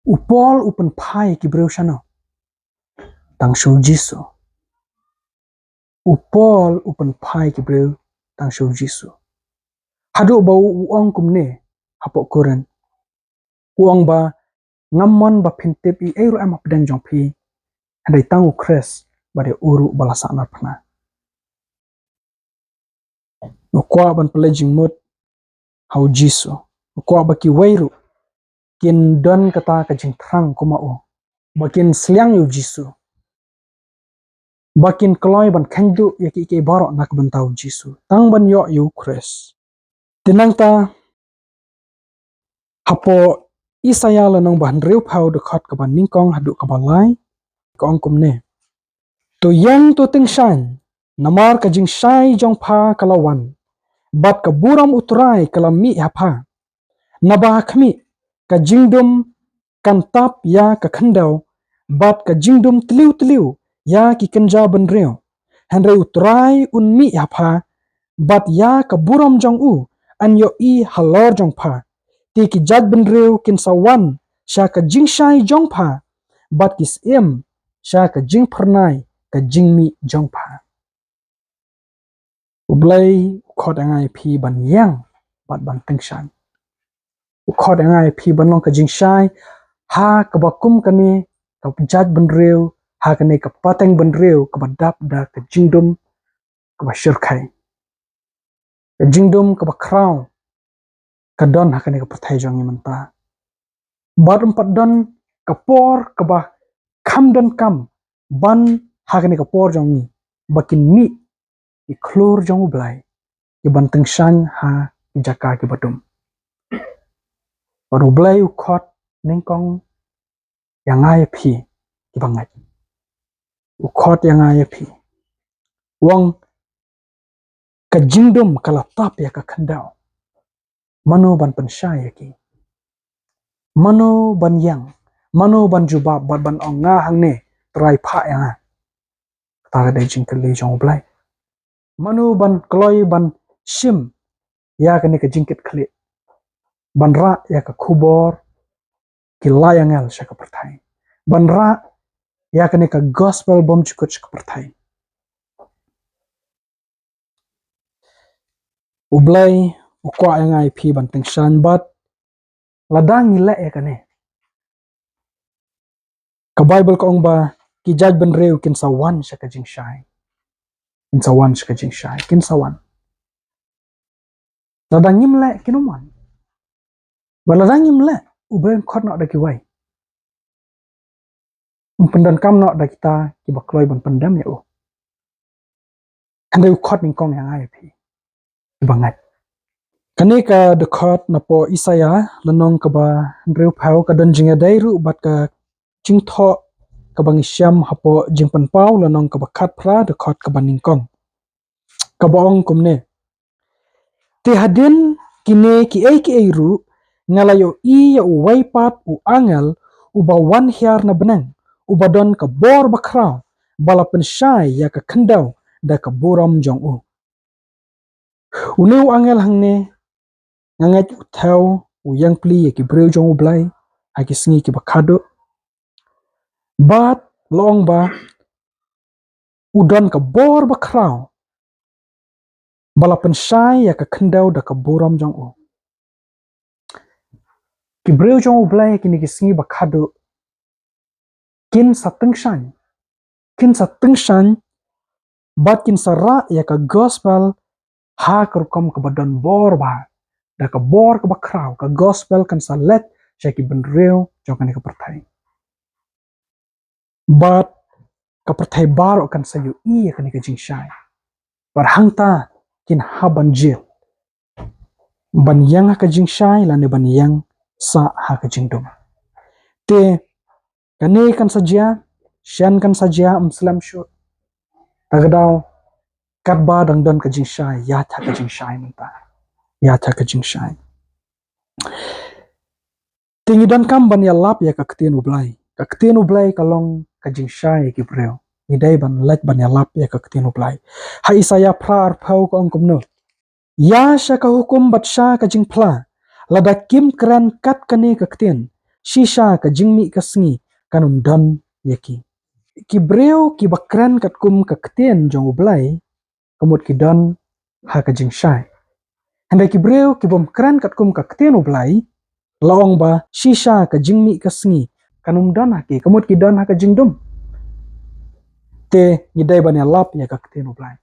U Paul u pynphai ki briew shano? Tang sha U Jisu. U Paul u pynphai ki briew tang sha U Jisu. Haduh ba u, u ong kumne hapoh Korinth. U ong ba ngam mon ba phin tip ei ei ruh em hapdeng jong phi, hynrei tang U Khrist bad ïa u ruh ba la sahnarphna. U kwah ban pynleit jingmut ha U Jisu. U kwah ba kiwei ruh kin don kata ka jingthrang kum ma u, ba kin sliang ïa u Jisu, ba kin kloi ban kheiñ duh ïa kiei kiei baroh na ka bynta u Jisu, tang ban ïoh ïa u Khrist. Te nangta, hapoh Isaïah lynnong ba hynriewphew, dkhot kaba nyngkong haduh kaba lai, ka ong kumne: To ïeng, to tyngshaiñ, namar ka jingshai jong pha ka la wan, bad ka burom U Trai ka la mih ha pha. Naba ha khmih, ka jingdum kan tap ïa ka khyndew, bad ka jingdum tliw tliw ïa ki kynja bynriew. Hynrei U Trai un mih ha pha, bad ïa ka burom jong u yn ïohi halor jong pha. Te ki jaid bynriew kin sa wan sha ka jingshai jong pha, bad ki syiem sha ka jingphyrnai ka jingmih jong pha. U Blei u khot ïa nga ïa phi ban ïeng bad ban tyngshaiñ. U khot ïa nga ïa phi ban long ka jingshai ha kaba kum kane ka jaid bynriew, ha kane ka pateng bynriew kaba dap da ka jingdum kaba shyrkhei, ka jingdum kaba khraw ka don ha kane ka pyrthei jong ngi mynta. Bad um pat don ka por kaba kham donkam ban ha kane ka por jong ngi ba kin mih ki khlur jong U Blei, ki ban tyngshaiñ ha ki jaka kiba dum. Bad U Blei u khot nyngkong ïa nga ïa phi kiba ngeit. U khot ïa nga ïa phi. U ong ka jingdum ka la tap ïa ka khyndew. Mano ban pynshai ïa ki? Mano ban ïeng? Mano ban jubab bad ban ong, nga hangne, Trai phah ïa nga? Kata ka dei jingkylli jong U Blei. Mano ban kloi ban shim ïa kane ka jingkitkhlieh, ban rah ïa ka khubor ki lai angel sha ka pyrthei, ban rah ïa kane ka gospel bymjukut sha ka pyrthei? U Blei u kwah ïa nga ïa phi ban tyngshaiñ, bad lada ngi leh ïa kane, ka Baibl ka ong ba ki jaid bynriew kin sa wan sha ka jingshai. Kin sa wan sha ka jingshai, kin sa wan. Lada ngim leh, kin ym wan. Bad lada ngim leh, U Blei un khot noh da kiwei? Um pyndonkam noh da kita kiba kloi ban pyndem ïa u. Hynrei u khot nyngkong ïa nga ïa phi kiba ngeit. Kane ka dkhot napoh Isaïah lynnong kaba hynriewphew ka don jingïadei ruh bad ka jingthoh kaba ngi shem hapoh Jingpynpaw lynnong kaba khatphra, dkhot kaba nyngkong, kaba ong kumne: Te hadien kine kiei kiei ruh, nga la ïohi ïa uwei pat u angel uba wan hiar na bneng, uba don ka bor bakhraw, ba la pynshai ïa ka khyndew da ka burom jong u. Une u angel hangne, nga ngeit u thew, u ïeng pli ïa ki briew jong U Blei ha ki sngi kiba khadduh. Bad la ong ba u don ka bor bakhraw, ba la pynshai ïa ka khyndew da ka burom jong u. Ki briew jong U Blei kine ki sngi ba khadduh kin sa tyngshaiñ, kin sa tyngshaiñ, bad kin sa rah ïa ka gospel ha ka rukom kaba don bor bha, da ka bor kaba khraw. Ka gospel kan sa leit sha ki bynriew jong kane ka pyrthei. Bad ka pyrthei baroh kan sa ïohi ïa kane ka jingshai. Bad hangta kin hap ban jied ban ïeng ha ka jingshai lane ban ïeng sah ha ka jingdum. Te kane kan sa jia, shen kan sa jia, ym slem shuh. Ta ka daw, katba dang don ka jingshai, ïaid ha ka jingshai mynta. Ïaid ha ka jingshai. Te ngi donkam ban ïalap ïa ka ktien U Blei. Ka ktien U Blei ka long ka jingshai ïa ki briew. Ngi dei ban leit ban ïalap ïa ka ktien U Blei. Ha Isaïah phra arphew ka ong kumno: Ïa sha ka hukum bad sha ka jingphla, lada kim kren kat kane ka ktien, shisha ka jingmih ka sngi kan ym don ïa ki. Ki briew kiba kren katkum ka ktien jong U Blei, ka mut ki don ha ka jingshai. Hynrei ki briew ki bym kren katkum ka ktien U Blei, la ong ba shisha ka jingmih ka sngi kan ym don ha ki, ka mut ki don ha ka jingdum. Te ngi dei ban ïalap ïa ka ktien U Blei.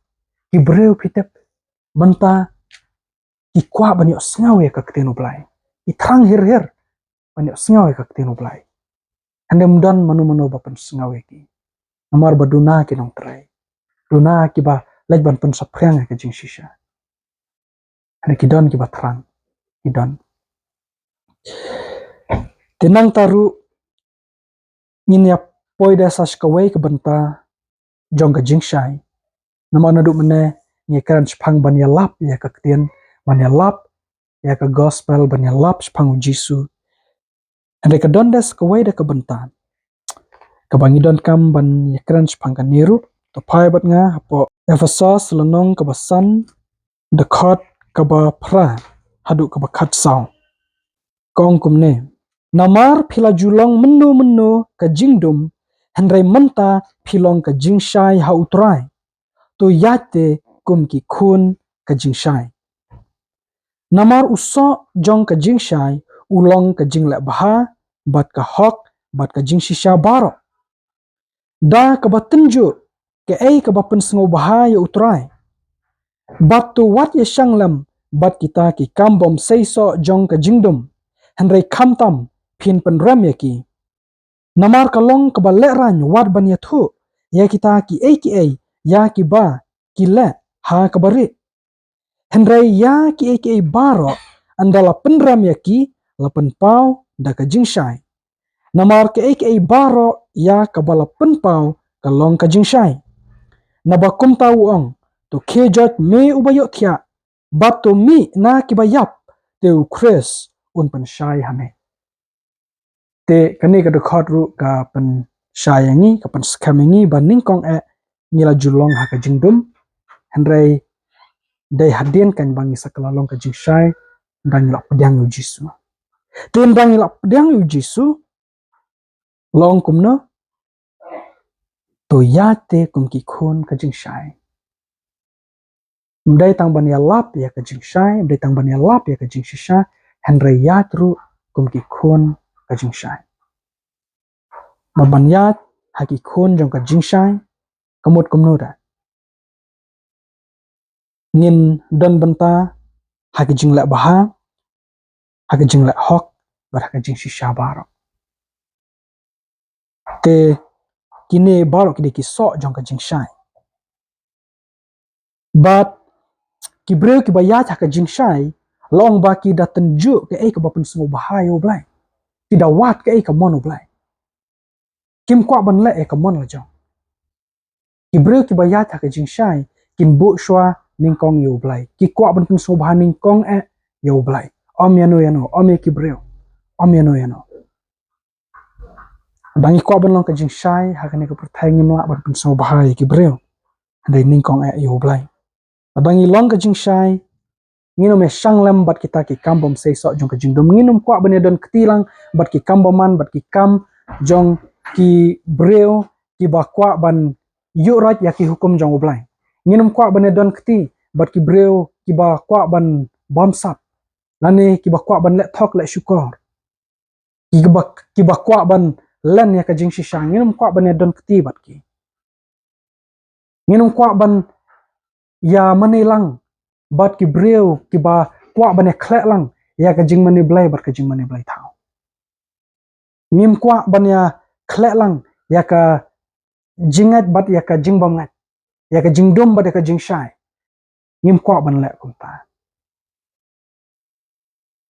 Ki briew, phi tip, mynta ki kwah ban ïohsngew ïa ka ktien U Blei. ki thrang hir hir ban ïohsngew ïa ka ktien U Blei. Hynrei ym don mano mano ba pynsngew ïa ki. Namar ba duna ki nongtrei, duna kiba leit ban pynsaphriang ïa ka jingshisha. Hynrei ki don kiba thrang, ki don. Te nangta ruh ngin ïa poi da sa sha kawei ka bynta jong ka jingshai. Namar naduh mynne ngi kren shaphang ban ïalap ïa ka ktien, ban ïalap ïa ka gospel, ban ïalap shaphang U Jisu. Hynrei ka don da sa kawei da ka bynta kaba ngi donkam ban ïa kren shaphang kane ruh. To phai bad nga hapoh Ephesos lynnong kaba san, dkhot kaba phra haduh kaba khatsaw. Ka ong kumne: Namar phi la ju long mynno mynno ka jingdum, hynrei mynta phi long ka jingshai ha U Trai. To ïaid te kum ki khun ka jingshai. Namar u soh jong ka jingshai u long ka jingleh bha bad ka hok bad ka jingshisha baroh. Da kaba tynjuh kaei kaba pynsngewbha ïa U Trai. Bad to wat ïashang lem bad kita ki kam bym seisoh jong ka jingdum, hynrei khamtam phin pynrem ïa ki. Namar ka long kaba lehraiñ wat ban ïathuh ïa kita kiei kiei ïa kiba ki leh ha kaba rieh. Hynrei ïa kiei kiei baroh ynda la pynrem ïa ki, la pynpaw da ka jingshai. Namar kaei kaei baroh ïa kaba la pynpaw ka long ka jingshai. Naba kumta u ong: To khie joit me uba ïohthiah, bad to mih na kiba ïap, te U Khrist un pynshai ha me. Te kane ka dkhot ruh ka pynshai ïa ngi, ka pynskhem ïa ngi ba nyngkong eh ngi la ju long ha ka jingdum, hynrei dei hadien kan ba ngi sa kylla long ka jingshai, ynda ngi la pdiang ïa U Jisu. Te ynda ngi la pdiang ïa U Jisu, la ong kumno? To ïaid te kum ki khun ka jingshai. Ym dei tang ban ïalap ïa ka jingshai, ym dei tang ban ïalap ïa ka jingshisha, hynrei ïaid ruh kum ki khun ka jingshai. Ba ban ïaid ha ki khun jong ka jingshai, ka mut kumno da? Ngin don bynta ha ka jingleh bha, ha ka jingleh hok, bad ha ka jingshisha baroh. Te kine baroh ki dei ki soh jong ka jingshai. Bad ki briew kiba ïaid ha ka jingshai, la ong ba ki da tynjuh kaei kaba pynsngewbha ïa U Blei. Ki da wad kaei ka mon U Blei. Kim kwah ban leh ïa ka mon la jong. Ki briew kiba ïaid ha ka jingshai kin buh shuwa nyngkong ïa U Blei. Ki kwah ban pynsngewbha nyngkong eh ïa U Blei. Ym ïano ïano, ym ïa ki briew. Ym ïano ïano. Lada ngi kwah ban long ka jingshai ha kane ka pyrthei, ngim lah ban pynsngewbha ïa ki briew, hynrei nyngkong eh ïa U Blei. Lada ngi long ka jingshai, ngin ym ïashang lem bad kita ki kam bym seisoh jong ka jingdum. Ngin ym kwah ban ïadon kti lang bad ki kam bymman, bad ki kam jong ki briew kiba kwah ban ïuhroit ïa ki hukum jong U Blei. Ngin ym kwah ban ïadon kti bad ki briew kiba kwah ban bamsap, lane kiba kwah ban leh thok leh shukor, kiba, kiba kwah ban len ïa ka jingshisha. Ngin ym kwah ban ïadon kti bad ki. Ngin ym kwah ban ïamane lang bad ki briew kiba kwah ban ïakhleh lang ïa ka jingmane Blei bad ka jingmane Blei thaw. Ngim kwah ban ïakhleh lang ïa ka jingngeit bad ïa ka jingbymngeit, ïa ka jingdum bad ïa ka jingshai. Ngim kwah ban leh kumta.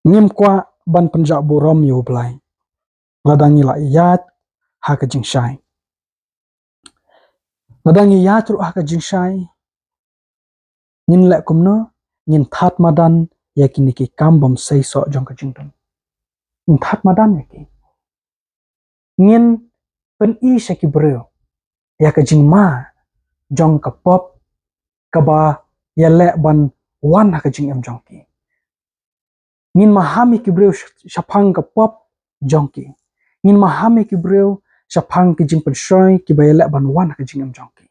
Ngim kwah ban pynjah burom ïa U Blei lada ngi la ïaid ha ka jingshai. Lada ngi ïaid ruh ha ka jingshai, ngin leh kumno? Ngin thad madan ïa kine ki kam bym seisoh jong ka jingdum. Ngin thad madan ïa ki. Ngin pyni sha ki briew ïa ka jingma jong ka pop kaba ïaleh ban wan ha ka jingim jong ki. Ngin maham ïa ki briew sh-, shaphang ka pop jong ki. Ngin maham ïa ki briew shaphang ki jingpynshoi kiba ïaleh ban wan ha ka jingim jong ki.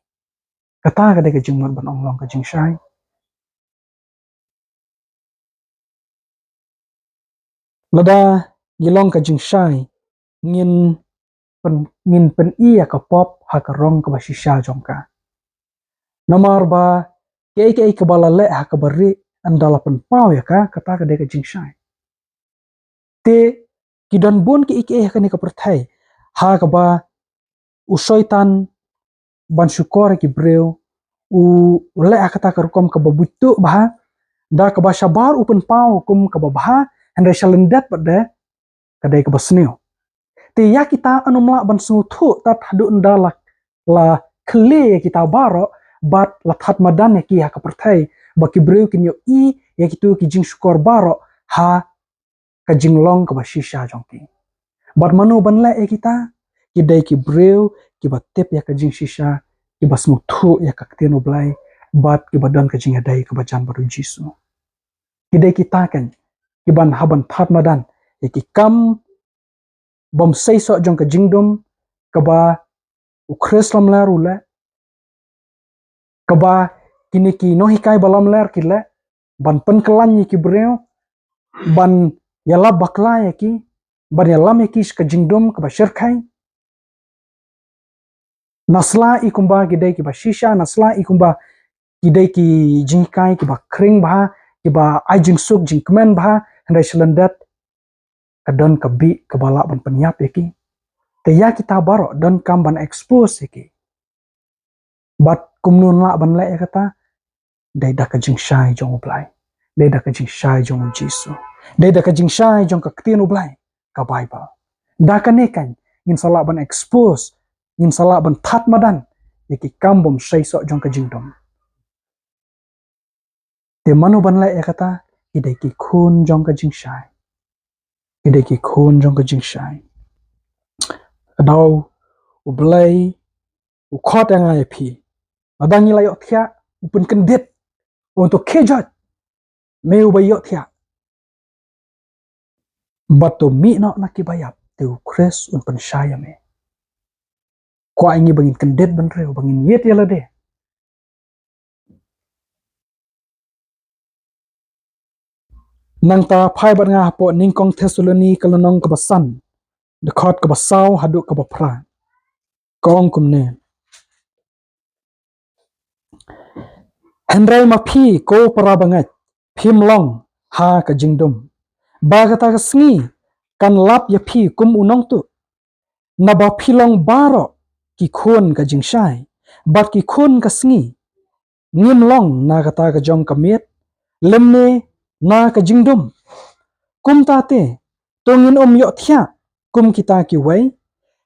Kata ka dei ka jingmut ban ong long ka jingshai. Lada ngi long ka jingshai, ngin pyn-, ngin pyni ïa ka pop ha ka rong kaba shisha jong ka. Namar ba kaei kaei kaba la leh ha kaba rieh, ynda la pynpaw ïa ka, kata ka dei ka jingshai. Te ki don bun ki ei ki ei ha kane ka pyrthei ha kaba u Soitan ban shukor ïa ki briew u leh ha kata ka rukom kaba buit tuh bha, da kaba shabar u pynpaw kum kaba bha, hynrei sha lyndet pat de ka dei kaba sniew. Te ïa kita yn ym lah ban sngewthuh tat haduh ynda la, la khlieh ïa kita baroh bad la thad madan ïa ki ha ka pyrthei, ba ki briew kin ïohi ïa kito ki jingshukor baroh ha ka jinglong kaba shisha jong ki. Bad mano ban leh ïa kita? Ki dei ki briew kiba tip ïa ka jingshisha, kiba sngewthuh ïa ka ktien U Blei, bad kiba don ka jingïadei kaba jan bad U Jisu. Ki dei kita keiñ kiban hap ban thad madan ïa ki kam bym seisoh jong ka jingdum kaba U Khrist lamler u leh, kaba kine ki nonghikai ba lamler ki leh, ban pynkylla ïa ki briew, ban ïalap bakla ïa ki, ban ïalam ïa ki sha ka jingdum kaba shyrkhei. Nasla i kumba ki dei kiba shisha, nasla i kumba ki dei ki jinghikai kiba khring bha, kiba ai jingsuk jingkmen bha, hynrei sha lyndet ka don ka bih kaba lah ban pynïap ïa ki. Te ïa kita baroh donkam ban expose ïa ki. Bad kumno lah ban leh ïa kata? Dei da ka jingshai jong U Blei, dei da ka jingshai jong U Jisu, dei da ka jingshai jong ka ktien U Blei, ka Baibl. Da kane keiñ ngin sa lah ban expose, ngin sa lah ban thad madan ïa ki kam bym seisoh jong ka jingdum. Te mano ban leh ïa kata? Ki dei ki khun jong ka jingshai. Ki dei ki khun jong ka jingshai. Ka daw U Blei u khot ïa nga ïa phi. Lada ngi la ïohthiah, u pynkyndit, u ong to khie jot, me uba ïohthiah. Bad to mih noh na kiba ïap, te U Khrist un pynshai ïa me. Kwah ïa ngi ba ngin kyndit bynriew, ba ngin ïit ïa lade. Nangta phai bad nga hapoh Nyngkong Thessaloni ka lynnong kaba san, dkhot kaba saw haduh kaba phra. Ka ong kumne: Hynrei ma phi ko para bangeit, phim long ha ka jingdum, ba kata ka sngi kan lap ïa phi kum u nongtuh. Naba phi long baroh ki khun ka jingshai bad ki khun ka sngi. Ngim long na kata ka jong ka miet, lymne na ka jingdum. Kumta te, to ngin ym ïohthiah kum kita kiwei,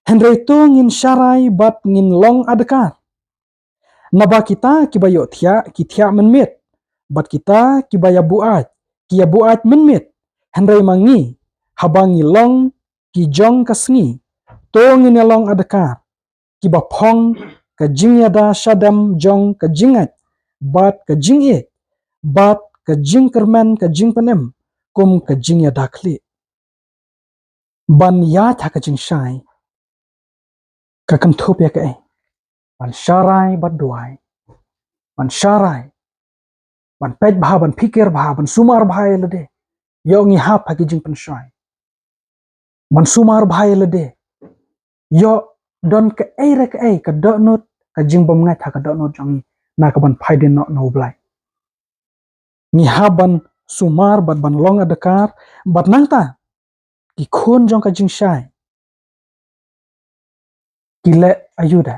hynrei to ngin sharai bad ngin long adkar. Naba kita kiba ïohthiah ki thiah mynmiet, bad kita kiba ïabuaid ki ïabuaid mynmiet. Hynrei ma ngi, haba ngi long ki jong ka sngi, to ngin ïalong adkar, kiba phong ka jingïada shadem jong ka jingngeit bad ka jingïeit, bad ka jingkyrmen ka jingpynim kum ka jingïada khlieh. Ban ïaid ha ka jingshai ka kynthup ïa kaei? Ban sharai bad duwai. Ban sharai, ban peit bha, ban phikir bha, ban sumar bha ïa lade. Ïoh ngi hap ha ki jingpynshai. Ban sumar bha ïa lade. Ïoh don kaei re kaei ka dohnud, ka jingbymngeit ha ka dohnud jong ngi, na ka ban phai dien noh na U Blei. Ngi hap ban sumar bad ban long adkar, bad nangta ki khun jong ka jingshai ki leh aïu de?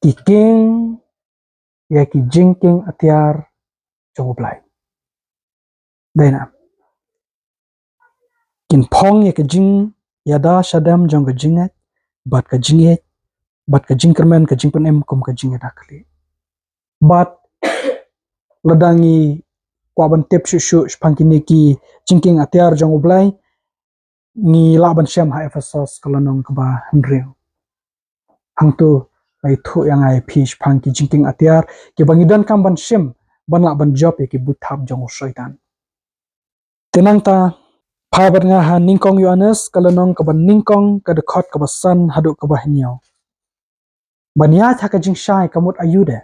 Ki king ïa ki jingkieng atiar jong U Blei. Dei na, kin phong ïa ka jingïada shadem jong ka jingngeit bad ka jingïeit, bad ka jingkyrmen ka jingpynim kum ka jingïada khlieh. Bad lada ngi kwah ban tip shuh shuh shaphang kine ki jingkieng atiar jong U Blei, ngi lah ban shem ha Ephesos ka lynnong kaba hynriew. Hangto la ïathuh ïa nga ïa phi shaphang ki jingkieng atiar kiba ngi donkam ban shim ban lah ban jop ïa ki buit thap jong u Soitan. Te nangta, phai bad nga ha Nyngkong Ïoannis ka lynnong kaba nyngkong, ka dkhot kaba san haduh kaba hynñiew. Ban ïaid ha ka jingshai ka mut aïu de?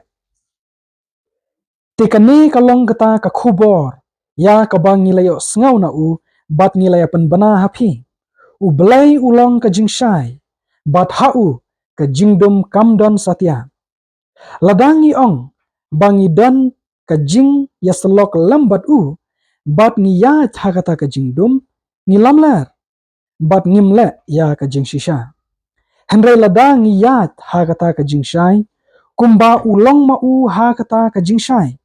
Te kane ka long kata ka khubor ïa kaba ngi la ïohsngew na u bad ngi la ïapynbna ha phi: U Blei u long ka jingshai, bad ha u ka jingdum kam don satia. Lada ngi ong ba ngi don ka jingïasyllok lem bad u, bad ngi ïaid ha kata ka jingdum, ngi lamler, bad ngim leh ïa ka jingshisha. Hynrei lada ngi ïaid ha kata ka jingshai, kumba u long ma u ha kata ka jingshai,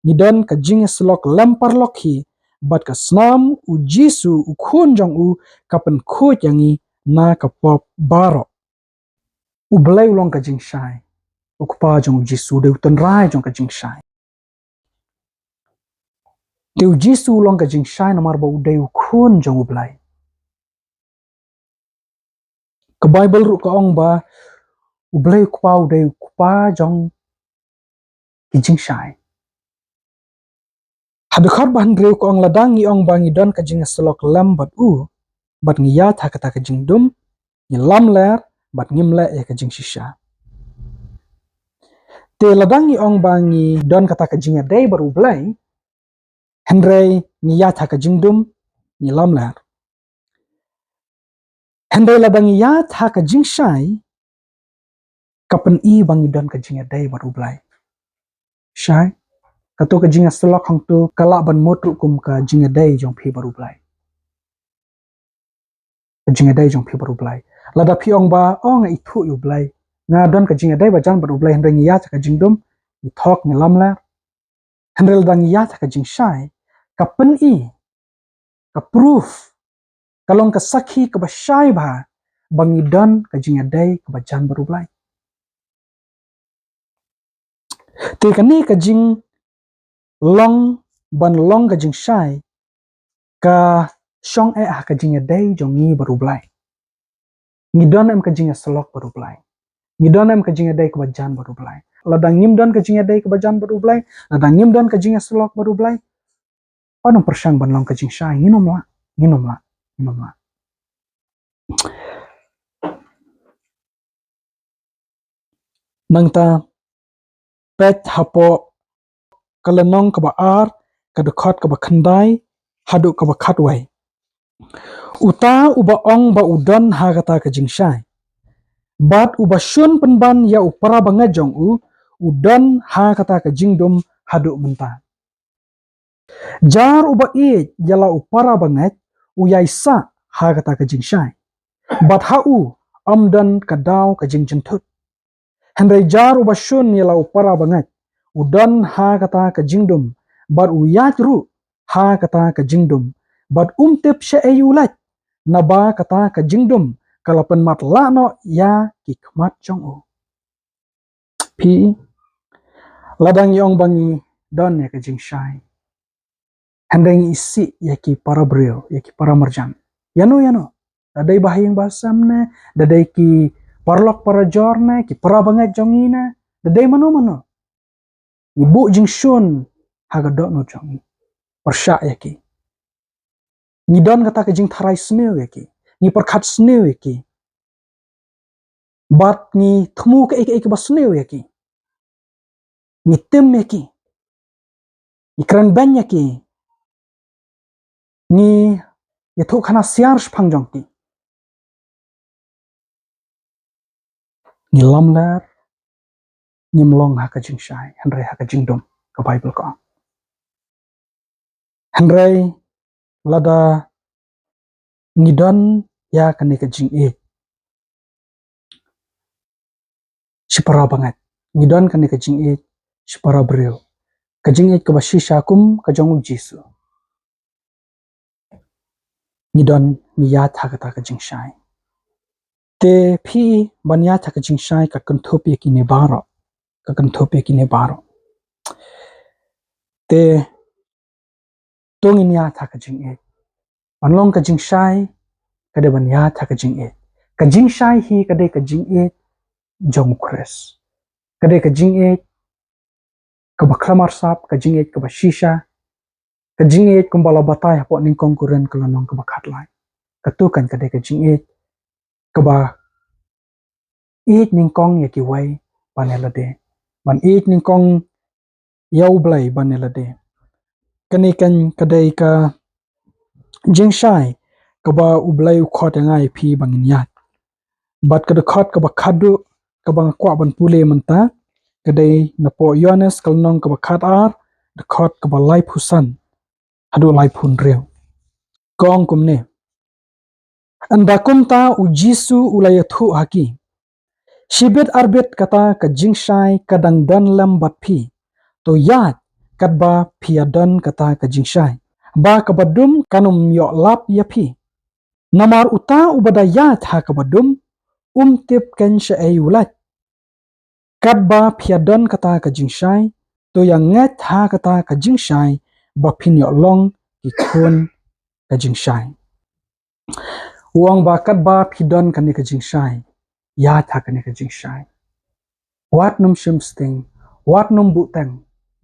ngi don ka jingïasyllok lem paralok hi, bad ka snam u Jisu u khun jong u ka pynkhuid ïa ngi na ka pop baroh. U Blei u long ka jingshai. U Kpa jong u Jisu u dei u tynrai jong ka jingshai. Te u Jisu u long ka jingshai namar ba u dei u khun jong u Blei. Ka Baibl ruh ka ong ba u Blei u Kpa u dei u Kpa jong ki jingshai. Ha dkhot ba hynriew ka ong lada ngi ong ba ngi don ka jingïasyllok lem bad u, bad ngi ïaid ha kata ka jingdum, ngi lamler, bad ngim leh ïa ka jingshisha. Te lada ngi ong ba ngi don kata ka jingïadei bad u Blei, hynrei ngi ïaid ha ka jingdum, ngi lamler. Hynrei lada ngi ïaid ha ka jingshai, ka pyni ba ngi don ka jingïadei bad u Blei. Shai, kato ka jingïasyllok hangto ka lah ban mut ruh kum ka jingïadei jong phi bad u Blei. Ka jingïadei jong phi bad u Blei. Lada phi ong ba, oh, nga ithuh ïa u Blei, nga don ka jingïadei bajan bad u Blei, hynrei ngi ïaid ha ka jingdum, ngi thok, ngi lamler. Hynrei lada ngi ïaid ha ka jingshai, ka pyni, ka proof, ka long ka sakhi kaba shai bha ba ngi don ka jingïadei kaba jan bad u Blei. Te kane ka jinglong ban long ka jingshai ka shong eh ha ka jingïadei jong ngi bad u Blei. Ngi don em ka jingïasyllok bad u Blei? Ngi don em ka jingïadei kaba jan bad u Blei? Lada ngim don ka jingïadei kaba jan bad u Blei, lada ngim don ka jingïasyllok bad u Blei, pat ym pyrshang ban long ka jingshai, ngin ym lah, ngin ym lah, ngin ym lah. Nangta peit hapoh ka lynnong kaba ar, ka dkhot kaba khyndai haduh kaba khatwei. Uta uba ong ba u don ha kata ka jingshai, bad uba shun pynban ïa u para bangeit jong u, u don ha kata ka jingdum haduh mynta. Jar uba ïeit ïa la u para bangeit, u ïai sah ha kata ka jingshai, bad ha u ym don ka daw ka jingjynthut. Hynrei jar uba shun ïa la u para bangeit, u don ha kata ka jingdum, bad u ïaid ruh ha kata ka jingdum, bad um tip shaei u leit, naba kata ka jingdum ka la pynmatlah noh ïa ki khmat jong u. Phi, lada ngi ong ba ngi don ïa ka jingshai, hynrei ngi isih ïa ki para briew, ïa ki para marjan, ïano ïano, da dei ba ha ïing ba sem ne, da dei ki paralok parajor ne, ki para bangeit jong ngi ne, da dei mano mano, ngi buh jingshun ha ka dohnud jong ngi, pyrshah ïa ki. Ngi don kata ka jingtharai sniew ïa ki, ngi pyrkhat sniew ïa ki, bad ngi thmu kaei kaei kaba sniew ïa ki, ngi tim ïa ki, ngi kren beiñ ïa ki, ngi ïathuh khana siar shaphang jong ki. Ngi lamler, ngim long ha ka jingshai, hynrei ha ka jingdum, ka Baibl ka ong. Hynrei lada ngi don ïa kane ka jingïeit shi para bangeit, ngi don kane ka jingïeit shi para briew, ka jingïeit kaba shisha kum ka jong u Jisu, ngi don, ngi ïaid ha kata ka jingshai. Te phi, ban ïaid ha ka jingshai ka kynthup ïa kine baroh, ka kynthup ïa kine baroh. Te to ngin ïaid ha ka jingïeit. Ban long ka jingshai ka dei ban ïaid ha ka jingïeit. Ka jingshai hi ka dei ka jingïeit jong u Khrist. Ka dei ka jingïeit kaba khlem arsap, ka jingïeit kaba shisha, ka jingïeit kumba la batai hapoh Nyngkong Korinth ka lynnong kaba khatlai. Kato kan ka dei ka jingïeit kaba ïeit nyngkong ïa kiwei ban ïa lade, ban ïeit nyngkong ïa u Blei ban ïa lade. Kane kan ka dei ka jingshai kaba u Blei u khot ïa nga ïa phi ba ngin ïaid. Bad ka dkhot kaba khatduh kaba nga kwah ban pule mynta ka dei napoh Ïoannis ka lynnong kaba khatar, dkhot kaba laiphew san. haduh laiphew hynriew. Ka ong kumne: Ynda kumta u Jisu u la ïathuh ha ki: Shibit arbit kata ka jingshai ka dang don lem bad phi. To ïaid katba phi ïadon kata ka jingshai, ba kaba dum kan ym ïoh lap ïa phi. Namar uta uba da ïaid ha kaba dum um tip keiñ shaei u leit. Katba phi ïadon kata ka jingshai, to ïa ngeit ha kata ka jingshai, ba phin ïoh long ki khun ka jingshai. U ong ba katba phi don kane ka jingshai, ïaid ha kane ka jingshai. Wat nym shim sting, wat nym buhteng,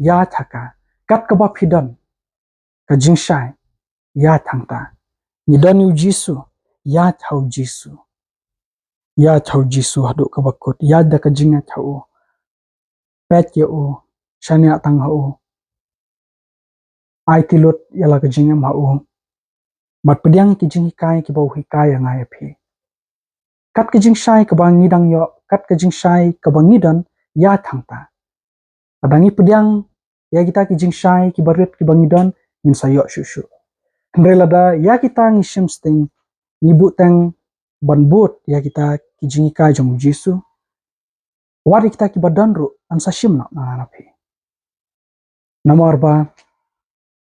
ïaid ha ka, kat kaba phi don ka jingshai, ïaid hangta. Ngi don ïa u Jisu, ïaid ha u Jisu. Ïaid ha u Jisu haduh kaba kut, ïaid da ka jingngeit ha u. Peit ïa u, shaniah tang ha u. Aiti lut ïa la ka jingim ha u. Bad pdiang ki jinghikai kiba u hikai ïa nga ïa phi. Kat ka jingshai kaba ngi dang ïoh, kat ka jingshai kaba ngi don, ïaid hangta. Lada ngi pdiang ïa kita ki jingshai kiba rit kiba ngi don, ngin sa ïoh shuh shuh. Hynrei lada ïa kita ngi shim sting, ngi buhteng ban bud ïa kita ki jinghikai jong u Jisu, wat ïa kita kiba don ruh yn sa shim noh na nga na phi. Namar ba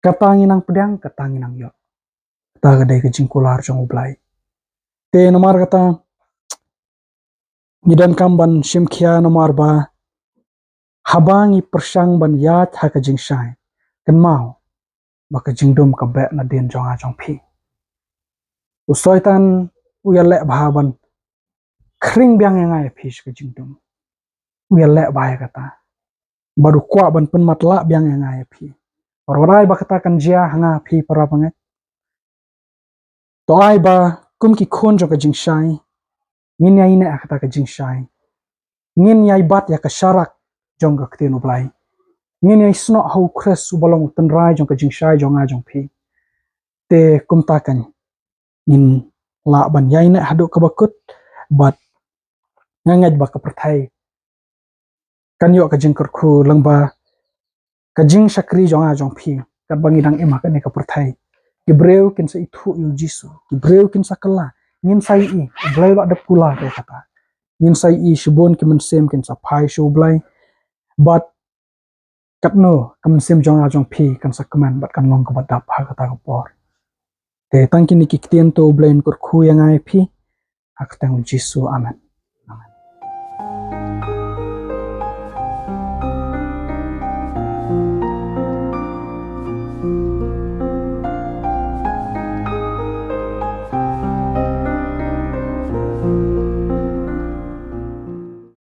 kata ngi nang pdiang, kata ngi nang ïoh. Kata ka dei ka jingkular jong u Blei. Te namar kata ngi donkam ban shim khia, namar ba haba ngi pyrshang ban ïaid ha ka jingshai, kynmaw ba ka jingdum ka beh nadien jong nga jong phi. U Soitan u ïaleh bha ban khring biang ïa nga ïa phi sha ka jingdum. U ïaleh bha ïa kata. Bad u kwah ban pynmatlah biang ïa nga ïa phi. Bad wat ai ba kata kan jia ha nga phi para bangeit. To ai ba kum ki khun jong ka jingshai, ngin ïai neh ha kata ka jingshai. Ngin ïai bat ïa ka sharak jong ka ktien u Blei. Ngin ïai snoh ha u Khrist uba long u tynrai jong ka jingshai jong nga jong phi. Te kumta kan ngin lah ban ïai neh haduh kaba kut, bad nga ngeit ba ka pyrthei kan ïoh ka jingkyrkhu lyngba ka jingshakri jong nga jong phi. Katba ngi dang im ha kane ka pyrthei, ki briew kin sa ithuh ïa u Jisu, ki briew kin sa kylla. Ngin sa ïohi, u Blei u la dep kular ïa kata. Ngin sa ïohi, shibun ki mynsiem kin sa phai sha u Blei. Bad katno ka mynsiem jong nga jong phi kan sa kmen bad kan long kaba dap ha kata ka por. Te tang kine ki ktien to u Blei un kyrkhu ïa nga ïa phi. Ha ka kyrteng u Jisu, amen.